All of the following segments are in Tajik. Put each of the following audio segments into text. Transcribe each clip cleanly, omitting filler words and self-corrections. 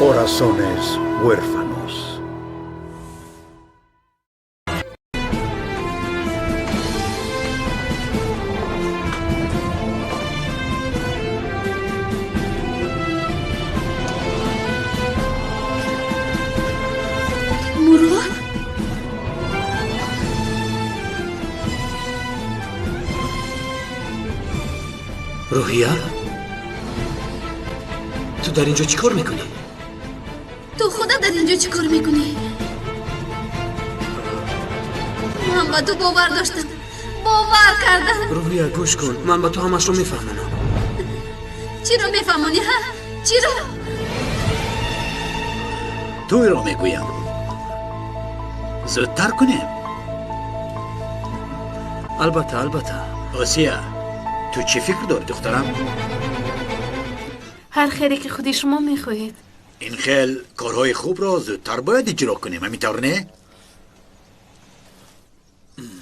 Corazones huérfanos. Мурод? Рӯҳия? Ту дар инҷо чӣ кор мекунӣ? Ту худат дар инҷо чӣ кор мекунӣ? Ман ба ту бовар доштам, бовар кардам. Рӯҳия, гӯш кун, ман ба ту ҳамашро мефаҳмонам. Чиро мефаҳмонӣ, ҳа? Чиро? Туйро мегӯям. Зудтар кунем. Албатта, албатта. Осия, ту чӣ фикр дорӣ, духтарам? Ҳар хеле ки худи шумо мехоҳед. Ин хел корҳои хубро зудтар бояд иҷро кунем, ҳамин тавр не?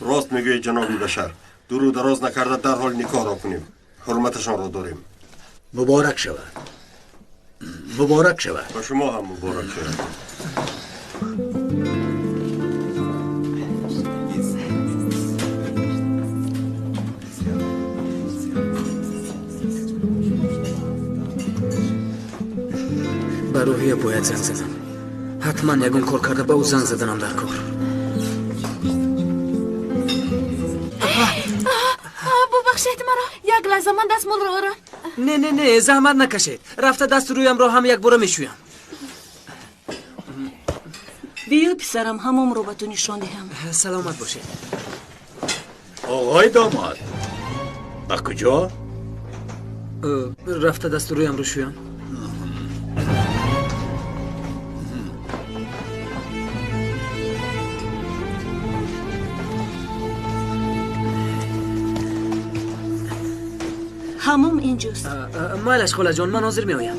Рост мегӯед, ҷаноби башар. Дуру дароз накарда дарҳол никоҳро кунем. Ҳурматашонро дорем. Муборак шавад. Муборак шавад. Ба шумо ҳам муборак шавад. Ба Рӯҳия бояд занг занам. Ҳатман ягон кор карда ба ӯ занг заданам дар кор. Бубахшед маро, як лаҳза ман дастмолро орам. Не, не, не, заҳмат накашед. Рафта дасту рӯямро ҳам якбора мешӯям. Биё, писарам, ҳамомро ба ту нишон диҳам. Саломат бошед. Оғои домод, ба куҷо? Рафта дасту рӯямро шӯям. Ҳамом инҷост. Майлаш, холаҷон, ман ҳозир меоям.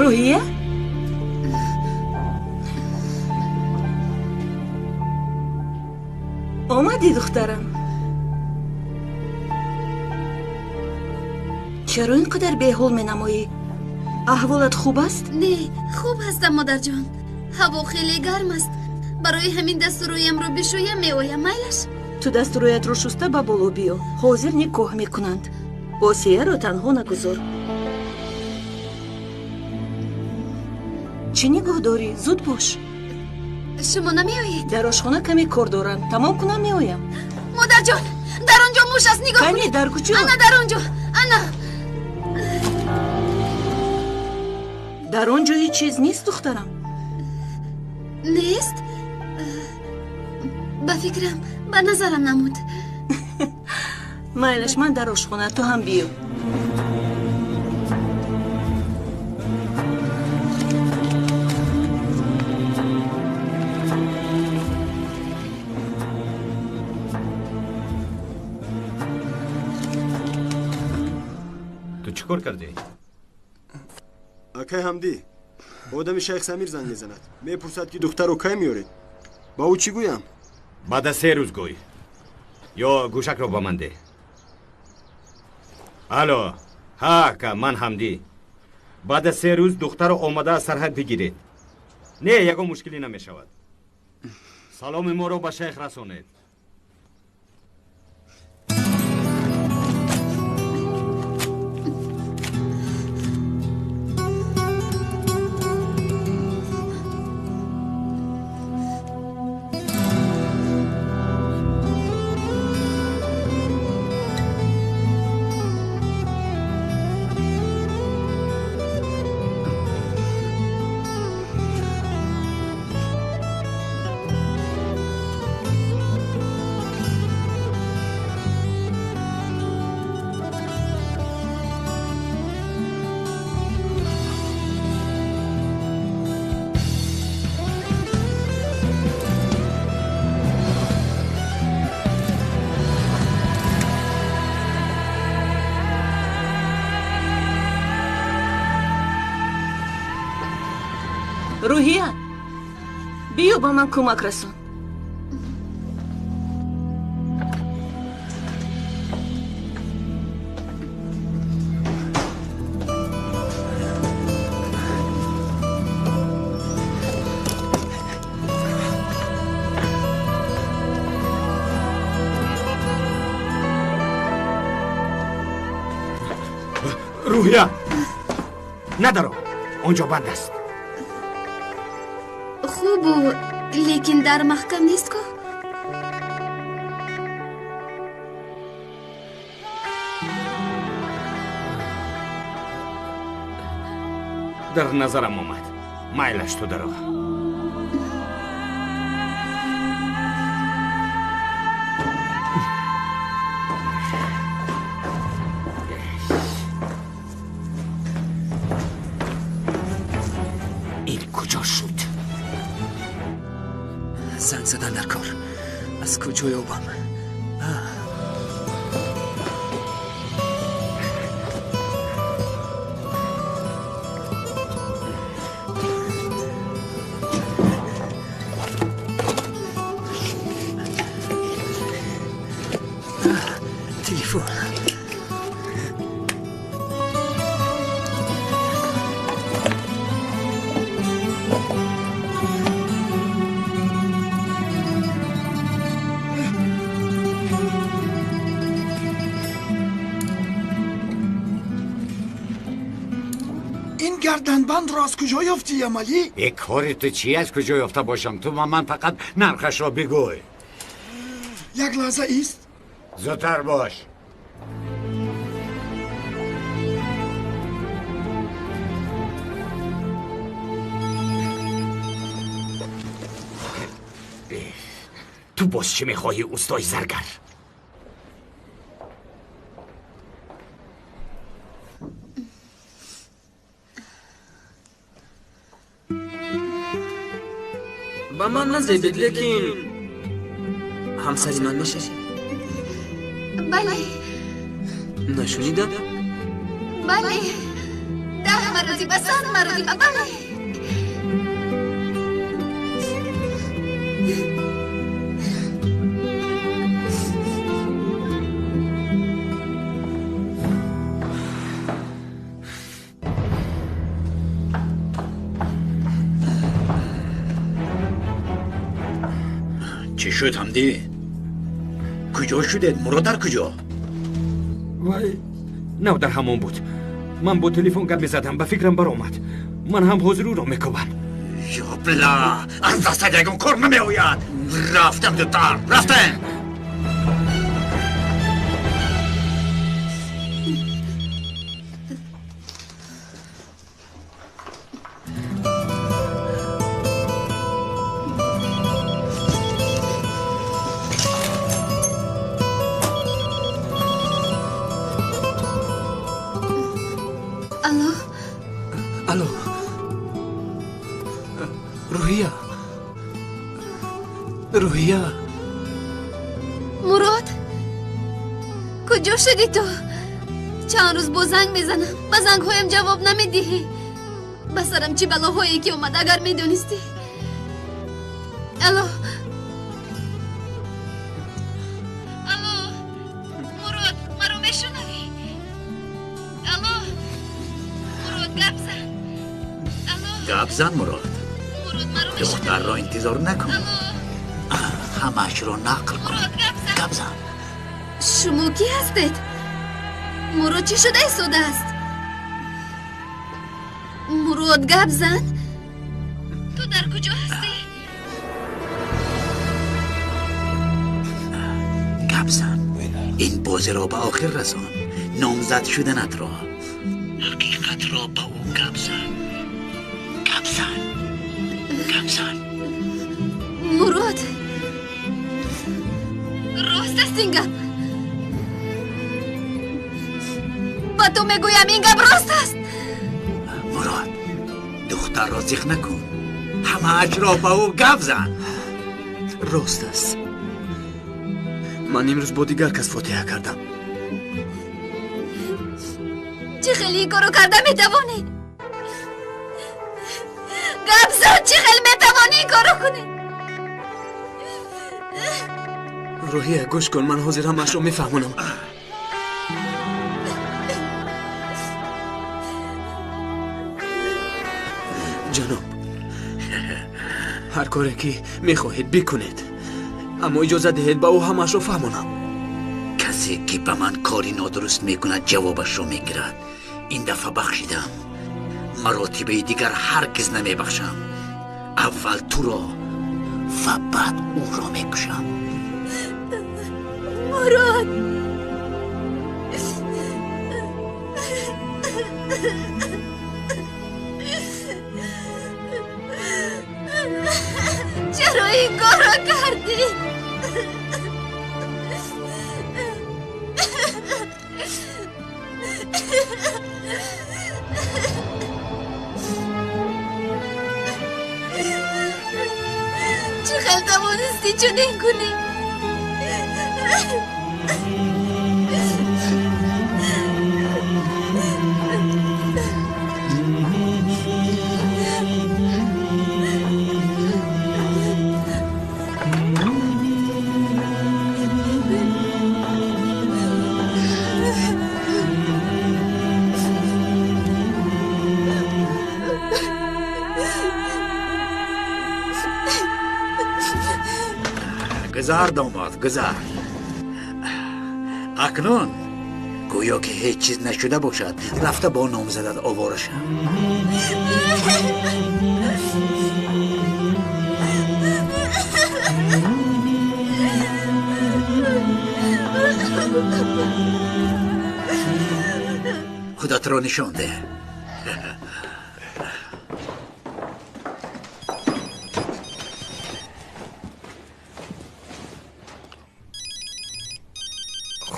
Рӯҳия? Омадӣ, духтарам? Чаро ин қадар беҳол менамоӣ? Аҳволат хуб аст? Не, хуб ҳастам, модарҷон. Ҳаво хеле гарм аст. Барои ҳамин дасту рӯямро бишӯям меоям, майлаш? Ту дасту рӯятро шуста ба боло биё. Ҳозир никоҳ мекунанд. Осияро танҳо нагузор. Чӣ нигоҳ дорӣ? Зуд бош. Шумо намеоед? Дар ошхона каме кор дорам. Тамом кунам меоям. Модарҷон, дар он ҷо муш аст, нигоҳ кунед. Дар куҷо? Ана дар он ҷо, ана. Дар он ҷо ҳеҷ чиз нест, духтарам. Нест? Ба фикрам, ба назарам намуд. Майлаш, ман дар ошхона, ту ҳам биё. Ту чӣ кор кардӣ? Акай Ҳамдӣ, одами шайх Самир занг мезанад. Мепурсад, ки духтарро кай меоред? Ба ӯ чӣ гӯям? Баъд аз 3 рӯз гӯй. Ё гӯшакро ба ман деҳ. Алло, ҳа ака, ман Ҳамдӣ. Баъд аз 3 рӯз духтарро омада аз сарҳад бигиред. Не, ягон мушкилӣ намешавад. Саломи моро ба шайх расонед. Рӯҳия, биё ба ман кӯмак расон. Рӯҳия, надаро, он ҷо банд аст. Хубу, лекин дар маҳкам нест ку. Дар назарам омад. Майлаш, ту даро. Ин куҷо шуд? Занг задан дар кор. Аз куҷо ёбам? Телефон. Ин гарданбандро аз куҷо ёфтӣ, Ямалӣ? Э, кори ту чи, аз куҷо ёфта бошам? Ту ба ман фақат нархашро бигӯй. Як лаҳза ист. Зудтар бош. Ту боз чӣ мехоҳӣ, устои заргар? Ба ман назебед, лекин ҳамсари ман мешавӣ? Бале. Нашунидам? Бале, 10 маротиба, 100 маротиба, бале. Чӣ шуд, Ҳамдӣ? Куҷо шудед? Мурод дар куҷо? Вай нав дар ҳамон буд. Ман бо телефон гап мезадам, ба фикрам баромад. Ман ҳам ҳозир ӯро мекӯбам. Ёбла, аз дастат ягон кор намеояд. Рафтам, зудтар рафтем. Алло. Алло, Рӯҳия, Рӯҳия. Мурод, куҷо шудӣ ту? Чанд рӯз бо занг мезанам, ба зангҳоям ҷавоб намедиҳӣ. Ба сарам чӣ балоҳое ки омад, агар медонистӣ. Алло, алло, Мурод, маро мешунавӣ? Алло, Мурод, гап зан. Алло. Гап зан, Мурод. Мурод, маро мешунавӣ? Духтарро интизор накун, ҳамаашро нақл кун. Мурод, гап зан. Гап зан. Шумо кӣ ҳастед? Мурод чӣ шуда истодааст? Мурод, гап зан. Ту дар куҷо ҳастӣ? Гап зан, ин бозиро ба охир расон. Номзад шуданатро, ҳақиқатро ба ӯ гап зан. Гап зан, гап зан. Мурод, рост аст ин гап? Ба ту мегӯям, ин гап рост аст? Мурод, духтарро зиқ накун, ҳамаашро ба ӯ гап зан. Рост аст, ман имрӯз бо дигар кас фотиҳа кардам. Чӣ хеле ин корро карда метавонӣ? Гап зан. Чӣ хел метавонӣ ин корро кунӣ? Рӯҳия, гӯш кун, ман ҳозир ҳамаашро мефаҳмонам. Ҷаноб, ҳар коре ки мехоҳед бикунед, аммо иҷозат диҳед ба ӯ ҳамаашро фаҳмонам. Касе ки ба ман кори нодуруст мекунад, ҷавобашро мегирад. Ин дафъа бахшидам, маротибаи дигар ҳаргиз намебахшам. Аввал туро ва баъд ӯро мекушам. Мурод, чаро ин корро кардӣ? Чӣ хел тавонистӣ чунин кунӣ? Гузар, домод, гузар. Акнун гӯё ки ҳеҷ чиз нашуда бошад, рафта бо номзадат овора шав. Худатро нишон деҳ.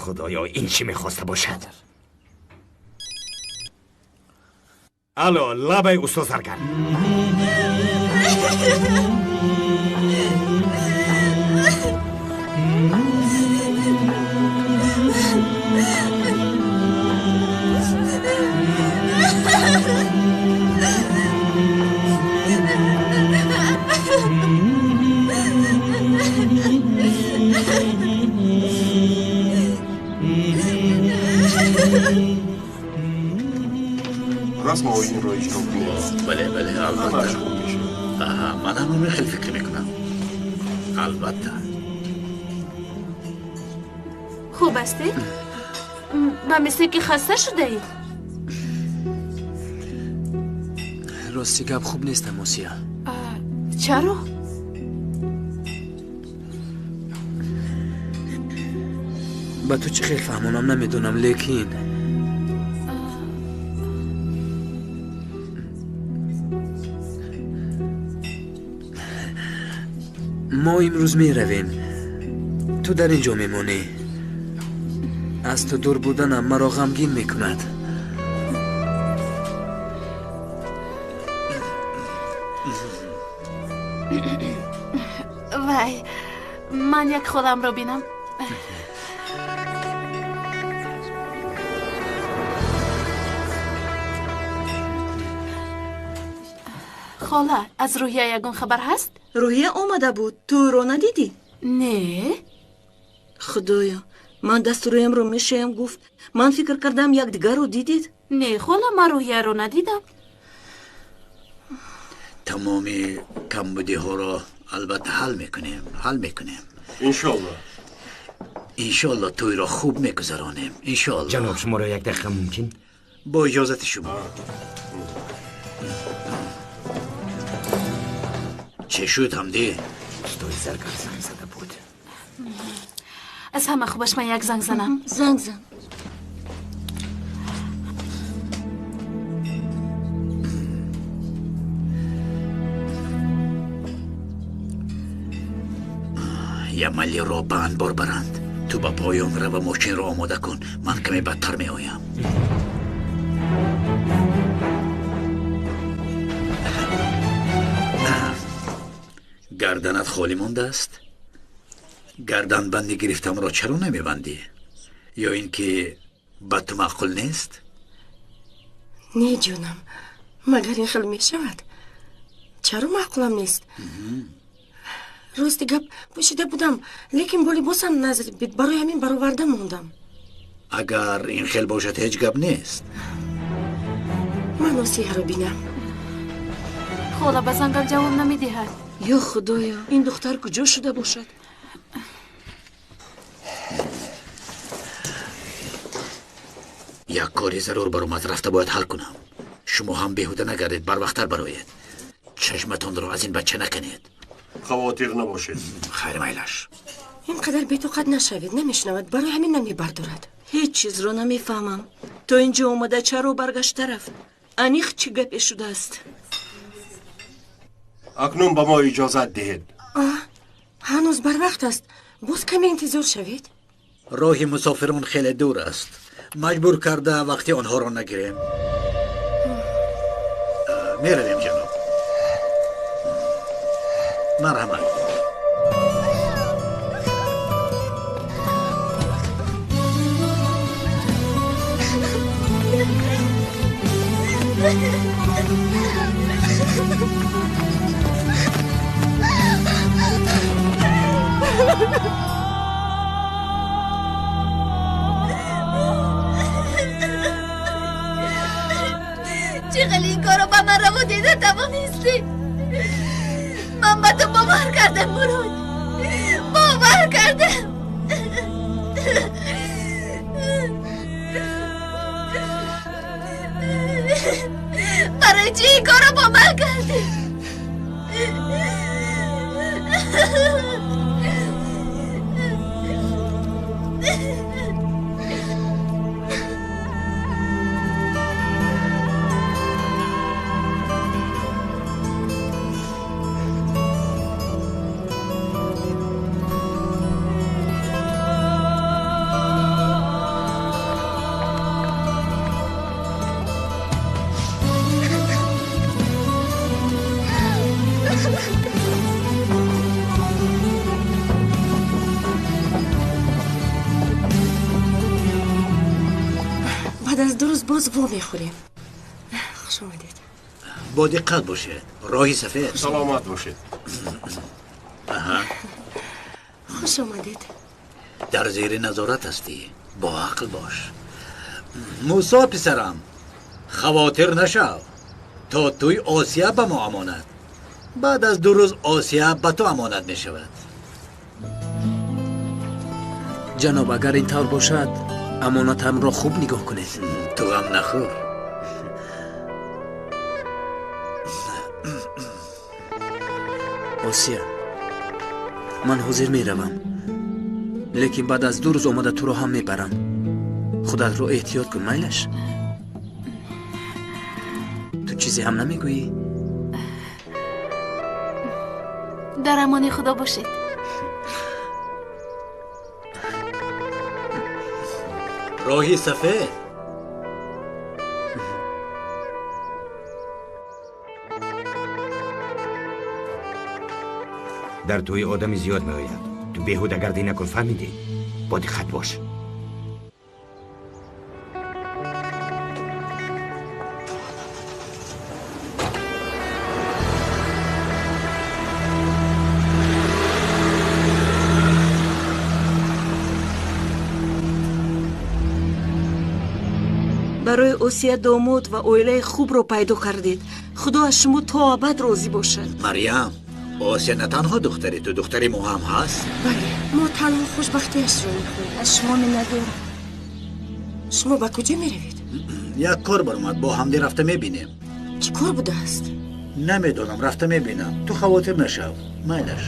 Худоё, ин чӣ мехоста бошад? Алло, лабай, усто Заргар. Расм оинро иҷро кунем. Бале, бале, албатта. Аҳа, ман ҳам ҳамин хел фикр мекунам. Албатта. Хуб ҳастӣ? Ба мисле ки хаста шудаӣ? Рости гап, хуб нестам, Осия. Чаро? Ба ту чӣ хел фаҳмонам намедонам, лекин мо имрӯз меравем, ту дар ин ҷо мемонӣ. Аз ту дур буданам маро ғамгин мекунад. Вай, ман як холамро бинам. Хола, аз Рӯҳия ягон хабар ҳаст? Рӯҳия омада буд, ту ӯро надидӣ? Не. Худоё, ман дасту рӯямро мешӯям, гуфт. Ман фикр кардам, якдигарро дидед. Не, хола, ман Рӯҳияро надидам. Тамоми камбудиҳоро албатта ҳал мекунем, ҳал мекунем. Иншоалло. Иншоалло тӯйро хуб мегузаронем. Иншоалло. Ҷаноб, шуморо як дақиқа мумкин? Бо иҷозати шумо. Чӣ шуд, Ҳамдӣ? Устои Заргар занг зада буд. Аз ҳама хубаш ман як занг занам. Занг зан. Ямалиро ба анбор баранд. Ту ба поён рава, мошинро омода кун. Ман каме бадтар меоям. Гарданат холӣ мондааст? Гарданбанди гирифтамро чаро намебандӣ? Ё ин ки ба ту маъқул нест? Не, ҷонам, магар ин хел мешавад? Чаро маъқулам нест? Рости гап пӯшида будам, лекин бо либосам назрибид, барои ҳамин бароварда мондам. Агар ин хел бошад, ҳеҷ гап нест. Ман Осияро бинам. Хола ба зангам ҷавоб намедиҳад. Ё Худоё, ин духтар куҷо шуда бошад? Як кори зарур баромад, рафта бояд ҳал кунам. Шумо ҳам беҳуда нагардед, барвақттар бароед. Чашматонро аз ин бача накунед. Хавотир набошед. Хайр, майлаш. Ин қадар бетоқат нашавед, намешунавад, барои ҳамин намебардорад. Ҳеҷ чизро намефаҳмам. То инҷо омада чаро баргашта рафт? Аниқ чӣ гапе шудааст? Акнун ба мо иҷозат диҳед. Ҳанӯз барвақт аст, боз каме интизор шавед. Роҳи мусофирон хеле дур аст. Маҷбур карда вақти онҳоро нагирем. Меравем, ҷаноб. Марҳамат. Чӣ хеле ин корро ба ман раво дида тавонистӣ? Ман ба ту бовар кардам, Мурод, бовар кардам. Барои чӣ ин корро бо ман кардӣ? Баъд аз 2 рӯз боз во мехӯрем. Хуш омадед. Бо диққат бошед, роҳи сафед. Саломат бошед. Хуш омадед. Дар зери назорат ҳастӣ, бо ақл бош. Мусо писарам, хавотир нашав. То туй Осия ба мо амонат. Баъд аз 2 рӯз Осия ба ту амонат мешавад. Ҷаноб, агар ин тавр бошад, амонатамро хуб нигоҳ кунед. Ту ғам нахӯр. Осия, ман ҳозир меравам, лекин баъд аз 2 рӯз омада туро ҳам мебарам. Худатро эҳтиёт кун, майлаш? Ту чизе ҳам намегӯӣ? Дар амони Худо бошед. Роҳи сафед. Дар тӯи одами зиёд меояд. Ту беҳудагардӣ накун, фаҳмидӣ? Бо диққат бош. Барои Осия домод ва оилаи хубро пайдо кардед. Худо аз шумо то абад розӣ бошад. Марьям, Осия на танҳо духтари ту, духтари мо ҳам ҳаст. Бале, мо танҳо хушбахтиашро мехоҳем. Аз шумо миннатдорам. Шумо ба куҷо меравед? Як кор баромад, бо ҳамди рафта мебинем. Чӣ кор будааст? Намедонам, рафта мебинам. Ту хавотир нашав, майлаш.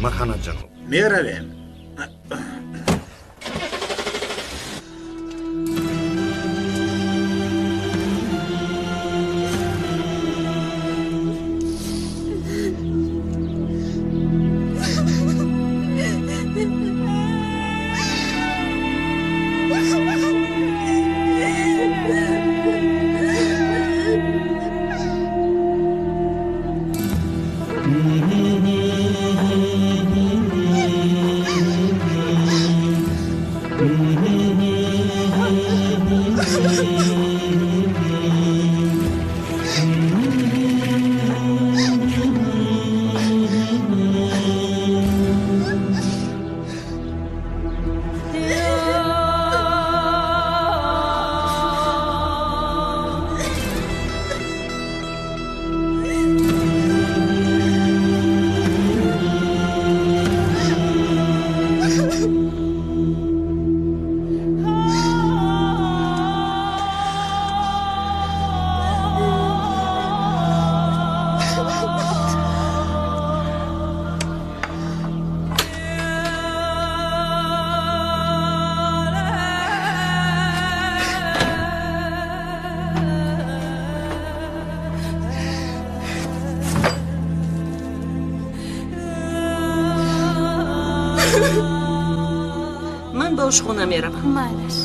Марҳамат, ҷаноб. Меравем. Ман ба ошхона меравам. Майлаш.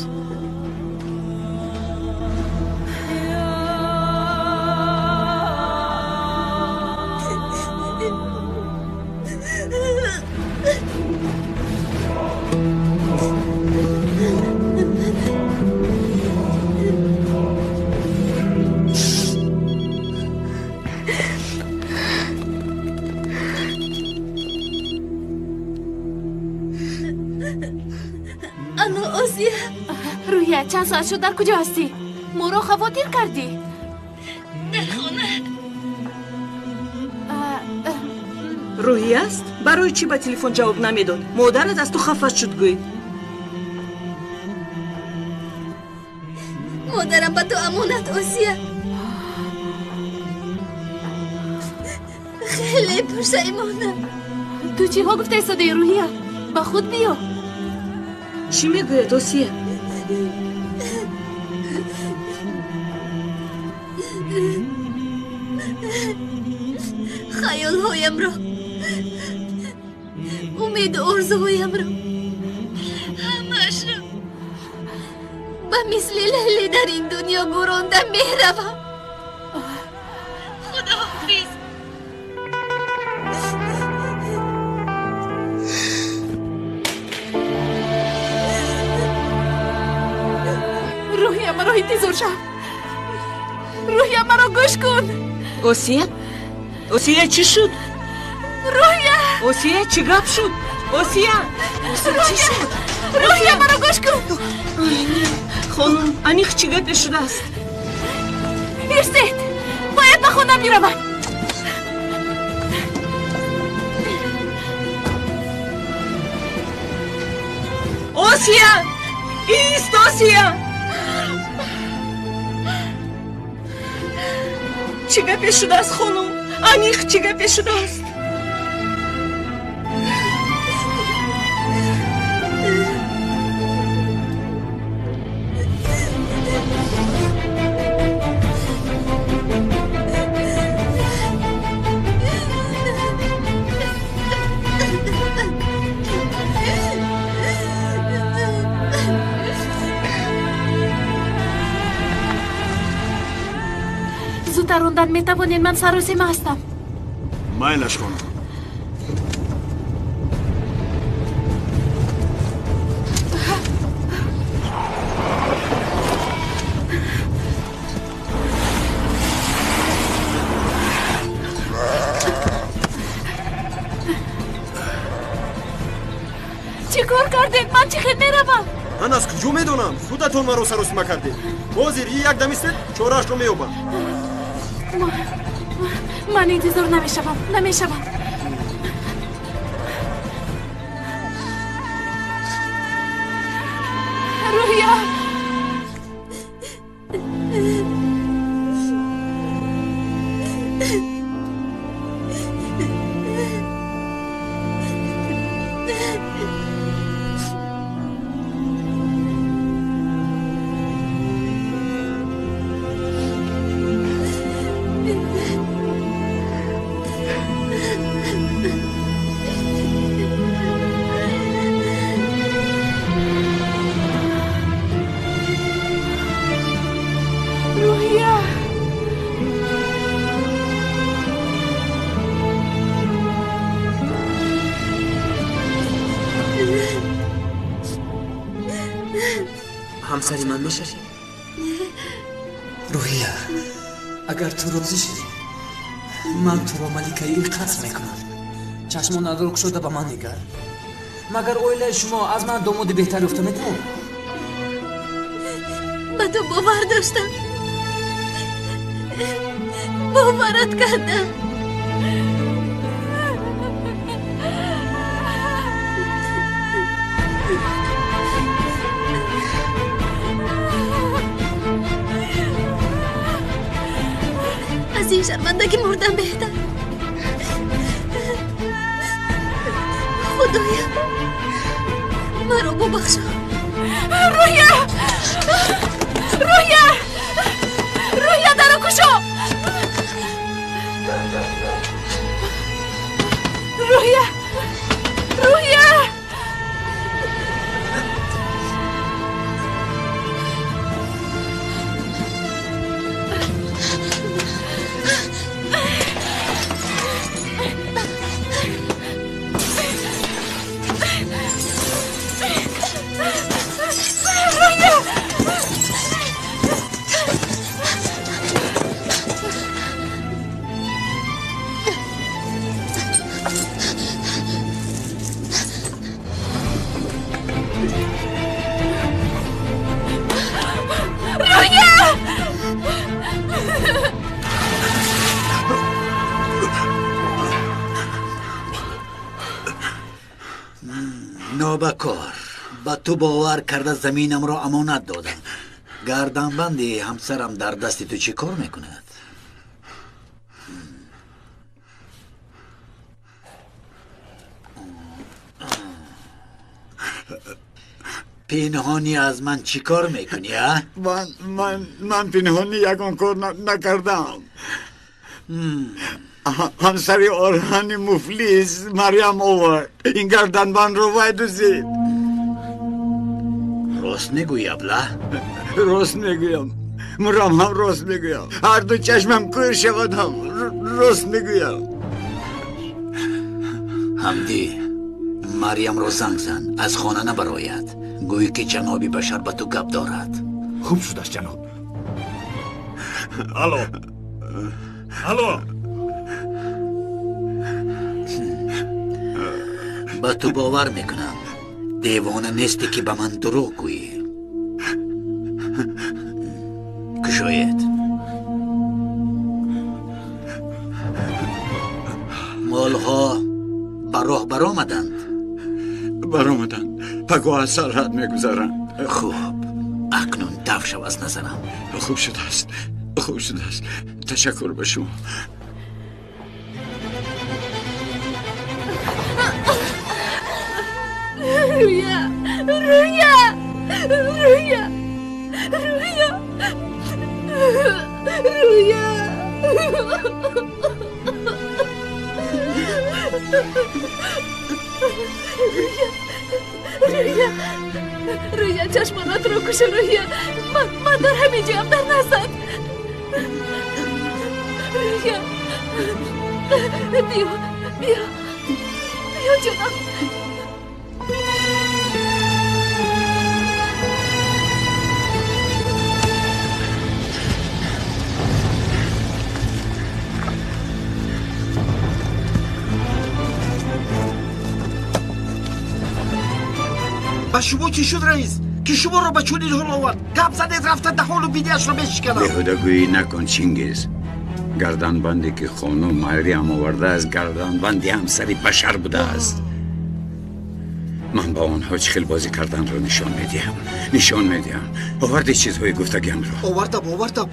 Чанд соат шуд, дар куҷо ҳастӣ? Моро хавотир кардӣ. Дар хона. Рӯҳия аст? Барои чӣ ба телефон ҷавоб намедод? Модарат аз ту хафа шуд, гӯй. Модарам ба ту амонат, Осия. Хеле пушаймонам. Ту чиҳо гуфта истодаӣ, Рӯҳия? Ба худ биё. Чӣ мегӯяд, Осия? Хаёлҳоямро, умеду орзуҳоямро, ҳамаашро ба мисли Лайлӣ дар ин дунё гуронда меравам. Худоҳофиз. Рӯҳия, маро интизор шав. Рӯҳия, маро гӯш кун. Осия? Осия, чӣ шуд? Рӯҳия! Осия, чӣ гап шуд? Осия! Осия, чӣ шуд? Рӯҳия, маро гӯш кун! Хонум, аниқ чӣ гапе шудааст? Ирсед! Бояд ба хона биравам. Осия! Ист, Осия! Чӣ гапе шудааст, хонум? Аниқ чӣ гапе шудааст? Зудтар рондан метавонед, ман саросима ҳастам. Майлаш, хонум. Чӣ кор кардед? Ман чӣ хел меравам? Ман аз куҷо медонам? Худатон маро саросима кардед. Ҳозир як дам истед, чораашро меёбам. Ман интизор намешавам, намешавам. Рӯҳия! Ҳамсари ман мешавӣ? Рӯҳия, агар ту розӣ шудӣ, ман туро маликаи ин қаср мекунам. Чашмонатро кушода ба ман нигар. Магар оилаи шумо аз ман домоди беҳтар ёфта метавонад? Ба ту бовар доштам, боварат кардам. Аз ин шармандагӣ мурдан беҳтар. Худоя, маро бубахшо. Рӯҳия! Рӯҳия! Рӯҳия, даро кушо! Рӯҳия! Рӯҳия! Бино ба кор ба ту бовар карда заминамро амонат додам. Гарданбанди ҳамсарам дар дасти ту чӣ кор мекунад? Пинҳонӣ аз ман чӣ кор мекунӣ, а? Ман пинҳонӣ ягон кор накардам. Ҳамсари Орҳани муфлис Марьям овард. Ин гарданбандро вай дуздид. Рост мегӯӣ, абла? Рост мегӯям. Мурам ҳам рост мегӯям. Ҳарду чашмам кӯр шавад ҳам рост мегӯям. Ҳамдӣ, Марьямро занг зан, аз хона набарояд. Гӯӣ ки ҷаноби Башар ба ту гап дорад. Хуб шудааст, ҷаноб. Алло, алло. Ба ту бовар мекунам. Девона нестӣ, ки ба ман дурӯғ гӯӣ. Кушоед. Молҳо ба роҳ баромаданд? Баромаданд. Пагоҳ аз сарҳад мегузаранд. Хуб, акнун даф шав аз назарам. Хуб шудааст, хуб шудааст. Ташаккур ба шумо. Рӯя, Рӯя, Рӯя, Рӯя, Рӯя. Рӯя, Рӯя, Рӯя, чашмонатро кушо, Рӯя. Ман дар ҳамин ҷоям, дар наздат. Рӯя, биё, биё, биё, ҷонам. Ба шумо чӣ шуд, раис, ки шуморо ба чунин ҳол овард? Гап задед, рафта даҳону биниашро мешиканам. Беҳудагӯӣ накун, Чингиз. Гарданбанде ки хонум Марьям овардааст, гарданбанди ҳамсари Башар будааст. Ман ба онҳо чӣ хел бозӣ карданро нишон медиҳам, нишон медиҳам. Оварди чизҳои гуфтагиамро? Овардам, овардам.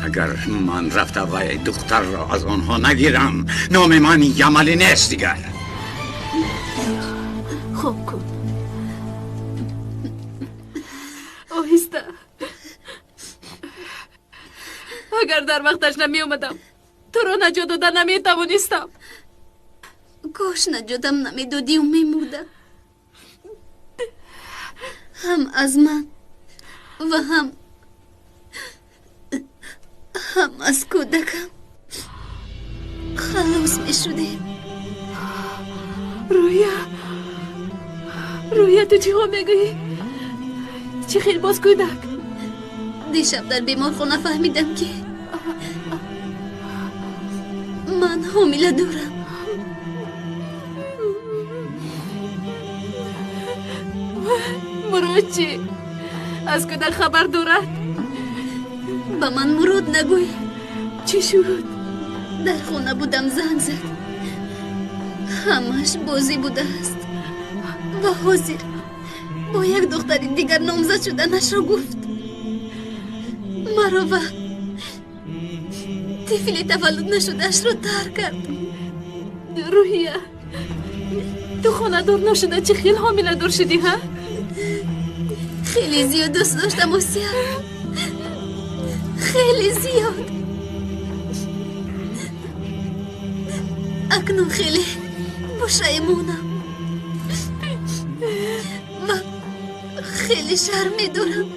Агар ман рафта вай духтарро аз онҳо нагирам, номи ман Ямалӣ нест дигар. Хоб кун, оҳиста. Агар дар вақташ намеомадам, туро наҷот дода наметавонистам. Кош наҷотам намедодию мемурдам. Ҳам аз ман ва ҳам аз кӯдакам халос мешудем. Рӯя, Рӯя, ту чиҳо мегӯӣ? Чӣ хел боз кӯдак? Дишаб дар беморхона фаҳмидам, ки ман ҳомила дорам. Мурод чӣ? Аз кӯдак хабар дорад? Ба ман Мурод нагӯй. Чӣ шуд? Дар хона будам, занг зад. Ҳамаш бозӣ будааст ва ҳозир бо як духтари дигар номзад шуданашро гуфт. Маро ва тифли таваллуд нашудаашро тарк кард. Рӯҳия, ту хонадор нашуда чӣ хел ҳомиладор шудӣ, ҳа? Хеле зиёд дӯст доштам, Осия, хеле зиёд. Акнун хеле пушаймонам ва хеле шарм медорам.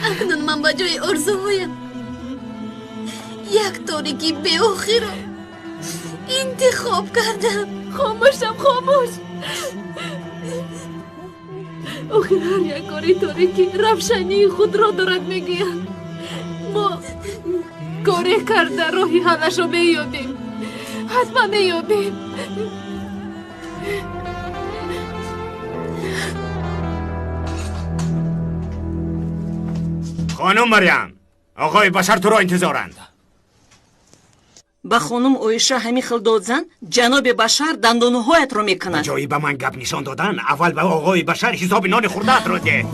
Акнун ман ба ҷои орзуҳоям як торикии беохирро интихоб кардам. Хомӯшам, хомӯш. Охир ҳар як кори торикӣ равшании худро дорад, мегӯянд. Мо коре карда роҳи ҳаллашро меёбем, ҳатман меёбем. Хонум Марьям, оқои Башар туро интизоранд. Ба хонум Оиша ҳамин хел дод зан, ҷаноби Башар дандонҳоятро мекунад. Ба ҷои ба ман гап нишон додан, аввал ба оғои Башар ҳисоби нони хурдаатро деҳ.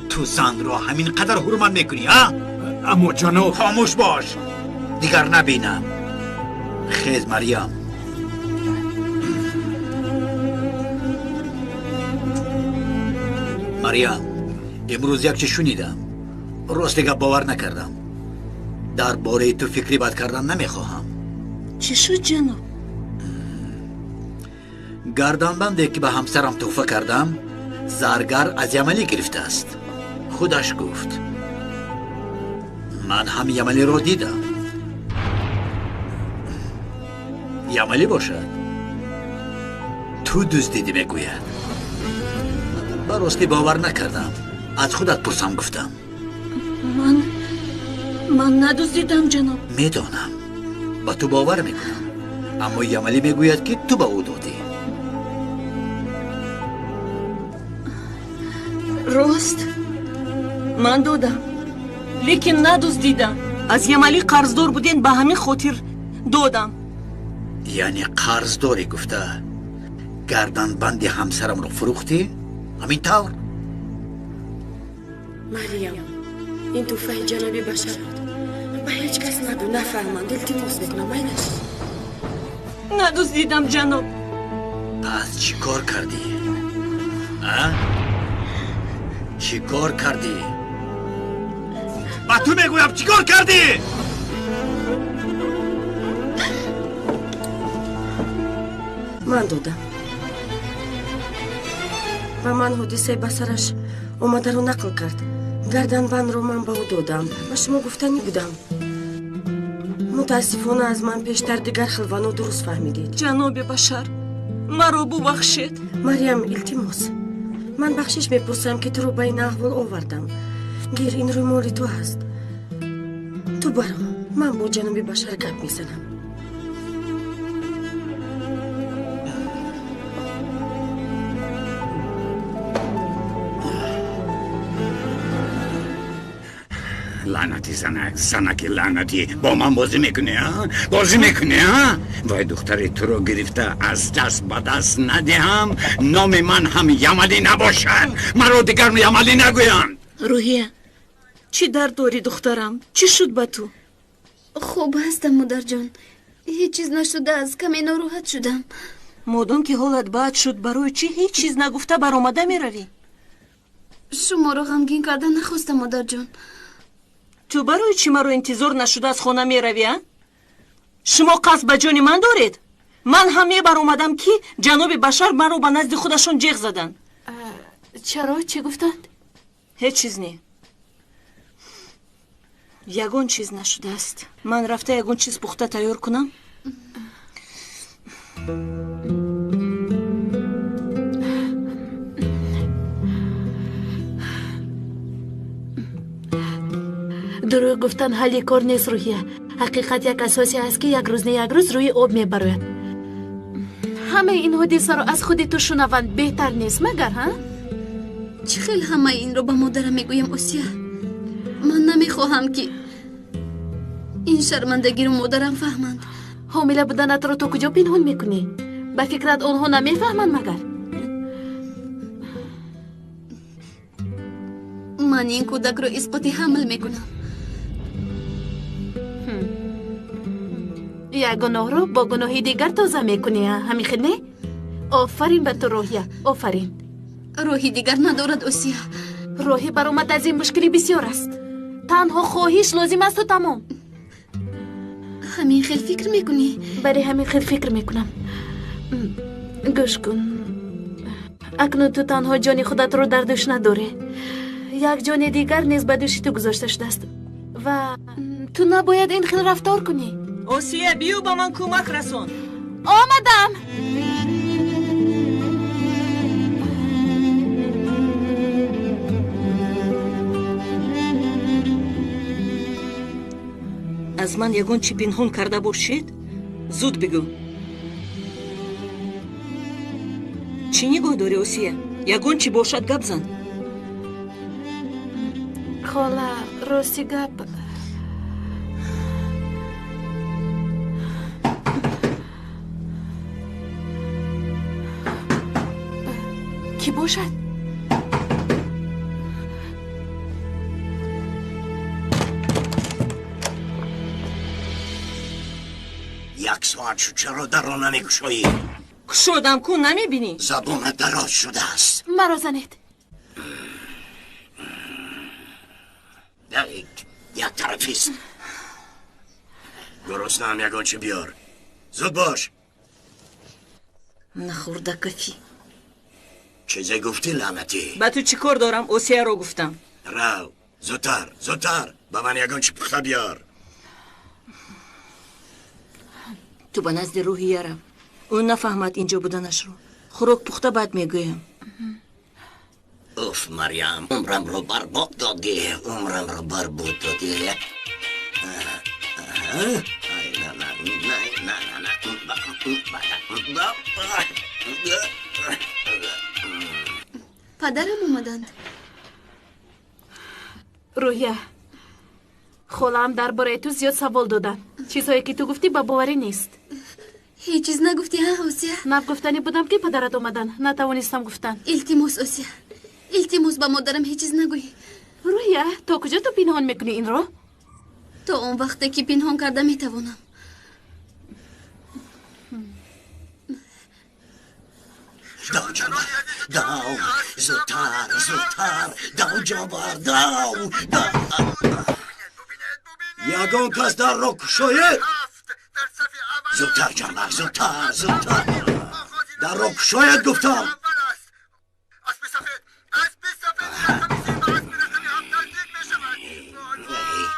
Ту занро ҳамин қадар ҳурмат мекунӣ, а? Аммо ҷаноб... Хомӯш бош, дигар набинам. Хез, Марьям. Марьям, имрӯз як чиз шунидам. Рости гап бовар накардам. Дар бораи ту фикри бад кардан намехоҳам. Чӣ шуд, ҷаноб? Гарданбанде ки ба ҳамсарам тӯҳфа кардам, заргар аз Ямалӣ гирифтааст. Худаш гуфт. Ман ҳам Ямалиро дидам. Ямалӣ бошад. Ту дуздидӣ, мегӯяд. Ба ростӣ бовар накардам. Аз худат пурсам гуфтам. Ман надуздидам, ҷаноб. Медонам. Ба ту бовар мекунам. Аммо Ямалӣ мегӯяд, ки ту ба ӯ додӣ. Рост, ман додам, лекин надуздидам. Аз Ямалӣ қарздор будем, ба ҳамин хотир додам. Яъне қарздорӣ гуфта гарданбанди ҳамсарамро фурӯхтӣ? Ҳамин тавр? Марьям, ин тӯҳфаи ҷаноби Башар буд. Ба ҳеҷ кас нагӯ, нафаҳманд. Илтимос мекунам, майнаш. Надуздидам, ҷаноб. Пас чӣ кор кардӣ? А? Чӣ кор кардӣ? Ба ту мегӯям, чӣ кор кардӣ? Ман додам. Ба ман ҳодисаи ба сараш омадаро нақл кард. Гарданбандро ман ба ӯ додам. Ба шумо гуфтанӣ будам. Мутаассифона, аз ман пештар дигар хел ва нодуруст фаҳмидед. Ҷаноби Башар, маро бубахшед. Марьям, илтимос. Ман бахшиш мепурсам, ки туро ба ин аҳвол овардам. Гир, ин рӯмоли ту ҳаст. Ту баро, ман бо ҷаноби Башар гап мезанам. Лаънати занак, занаки лаънатӣ, бо ман бозӣ мекунӣ, а? Бозӣ мекунӣ, а? Вай духтари туро гирифта аз даст ба даст надиҳам, номи ман ҳам Ямалӣ набошад. Маро дигар Ямалӣ нагӯянд. Рӯҳия, чӣ дард дорӣ, духтарам? Чӣ шуд ба ту? Хуб ҳастам, модарҷон. Ҳеҷ чиз нашудааст, каме нороҳат шудам. Модом ки ҳолат бад шуд, барои чӣ ҳеҷ чиз нагуфта баромада меравӣ? Шуморо ғамгин карда нахостам, модарҷон. Ту барои чӣ маро интизор нашуда аз хона меравӣ, а? Шумо қасд ба ҷони ман доред? Ман ҳам мебаромадам, ки ҷаноби Башар маро ба назди худашон ҷеғ заданд. Чаро? Чӣ гуфтанд? Ҳеҷ чиз не. Ягон чиз нашудааст. Ман рафта ягон чиз пухта тайёр кунам? Дурӯғ гуфтан ҳалли кор нест, Рӯҳия. Ҳақиқат як асосе аст, ки як рӯз не як рӯз рӯи об мебарояд. Ҳамаи ин ҳодисаро аз худи ту шунаванд беҳтар нест, магар, ҳа? Чӣ хел ҳамаи инро ба модарам мегӯям, Осия? Ман намехоҳам, ки ин шармандагиро модарам фаҳманд. Ҳомила буданатро то куҷо пинҳон мекунӣ? Ба фикрат онҳо намефаҳманд, магар? Ман ин кӯдакро исқоти ҳамл мекунам. Як гуноҳро бо гуноҳи дигар тоза мекунӣ, ҳамин хел не? Офарин ба ту, Рӯҳия, офарин. Роҳи дигар надорад, Осия. Роҳи баромад аз ин мушкилӣ бисёр аст. Танҳо хоҳиш лозим асту тамом. Ҳамин хел фикр мекунӣ? Бале, ҳамин хел фикр мекунам. Гӯш кун, акнун ту танҳо ҷони худатро дар дӯш надорӣ. Як ҷони дигар низ ба дӯши ту гузошта шудааст ва ту набояд ин хел рафтор кунӣ. Осия, биё ба ман кӯмак расон. Омадам. Аз ман ягон чӣ пинҳон карда бошед, зуд бигӯ. Чӣ нигоҳ дорӣ, Осия? Ягон чӣ бошад, гап зан. Хола, рости гап. Кӣ бошад? Як соат шуд, чаро дарро намекушоӣ? Кушодам ку, намебинӣ? Забонат дароз шудааст. Маро занед. Як тарафист. Гуруснаам, ягон чӣ биёр. Зуд бош. Нахӯрда кофӣ. Чизе гуфтӣ, лаънатӣ? Ба ту чӣ кор дорам? Осияро гуфтам. Рав, зудтар, зудтар, ба ман ягон чӣ пухта биёр. Ту ба назди Рӯҳия рав. Ӯ нафаҳмад инҷо буданашро. Хӯрок пухта баъд мегӯям. Уф, Марьям, умрамро барбод додӣ, умрамро барбод додӣ. Падарам омаданд. Рӯҳия, холаам дар бораи ту зиёд савол доданд. Чизҳое ки ту гуфтӣ ба боварӣ нест. Ҳеҷ чиз нагуфтӣ, ҳа, Осия? Нагуфтанӣ будам ки падарат омадан. Натавонистам гуфтан. Илтимос, Осия, илтимос, ба модарам ҳеҷ чиз нагӯй. Рӯҳия, то куҷо ту пинҳон мекунӣ инро? То он вақте ки пинҳон карда метавонам. Дав, ҷонвар, дав, зудтар, зудтар, дав, ҷонвар, дав, дав. Ягон кас дарро кушоед? Зудтар, ҷонвар, зудтар, зудтар. Дарро кушоед, гуфтам.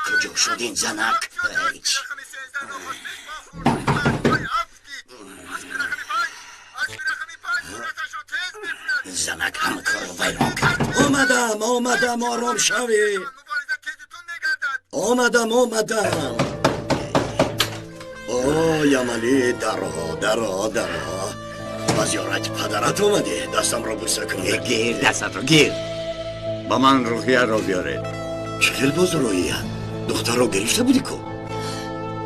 Куҷо шуд ин занак? Занак ҳама корро вайрон кард. Омадам, омадам, ором шавед. Омадам, омадам. О, Ямалӣ, даро, даро, даро. Ба зиёрати падарат омадӣ. Дастамро бӯса кун. Гир, дастатро гир. Ба ман Рӯҳияро биёред. Чӣ хел боз Рӯҳия? Духтарро гирифта будӣ ку?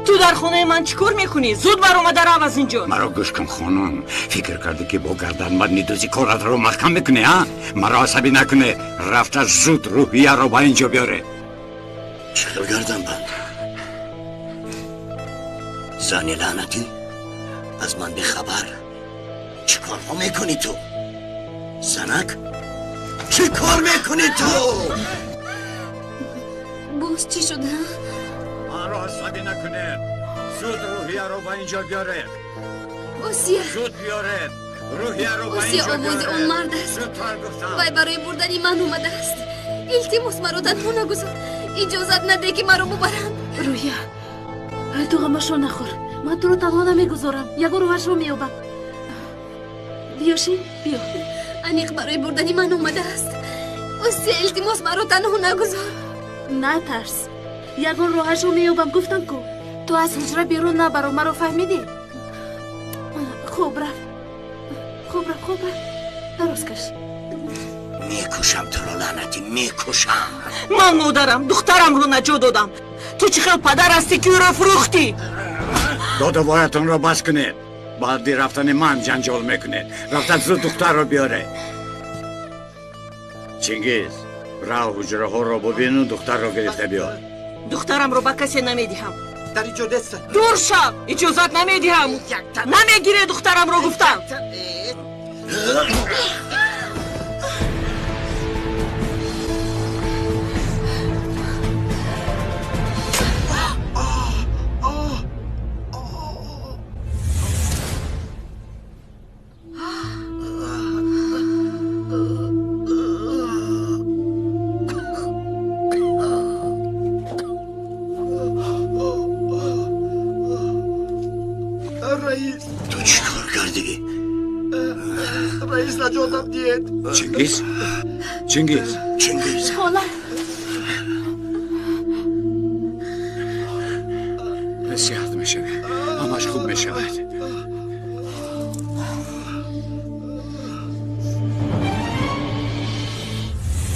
Ту дар хонаи ман чӣ кор мекунӣ? Зуд баромада рав аз ин ҷо. Маро гӯш кун, хонум. Фикр кардӣ ки бо гарданбанди дӯзӣ коратро маҳкам мекунӣ, а? Маро асабӣ накунед. Рафта зуд Рӯҳияро ба ин ҷо биёред. Чӣ хел гарданбанд? Зани лаънатӣ, аз ман бехабар. Чӣ корҳо мекунӣ ту? Занак, чӣ кор мекунӣ ту? Боз чӣ шуд, ҳа? Маро асабӣ накунед. Зуд Рӯҳияро ба ин ҷо биёред. Осия, зуд биёред. Рӯҳияро ба ин Осия, ҷо овози он биёред. мард аст. Зудтар гуфтам. Вай барои бурдани ман омадааст. Илтимос, маро танҳо нагузор. Иҷозат надеҳ ки маро бубаранд. Рӯҳия, ту ғамашро нахӯр. Ман туро танҳо намегузорам. Ягон роҳашро меёбам. Биё, шин, биё. Аниқ барои бурдани ман омадааст. Осия, илтимос, маро танҳо нагузор. Натарс, ягон роҳашро меёбам, гуфтам ку. Ту аз ҳуҷра берун набаро, маро фаҳмидӣ? Хоб рафт, хоб рафт, хоб рафт. Дароз каш. Мекушам туро, лаънатӣ, мекушам. Ман модарам, духтарамро наҷот додам. Ту чӣ хел падар ҳастӣ ки ӯро фурӯхтӣ? Додубоятонро бас кунед. Баъди рафтани ман ҷанҷол мекунед. Рафта зуд духтарро биёред. Чингиз, рав ҳуҷраҳоро бубину духтарро гирифта биёр. Духтарамро ба касе намедиҳам. Дар инҷо нест. Дур шав, иҷозат намедиҳам. Намегирӣ духтарамро, гуфтам. Раис, Ту чӣ кор кардӣ? Раис, наҷотам диҳед. Чингиз, Чингиз, Чингиз. Хола, сиҳат мешавӣ, ҳамаш хуб мешавад.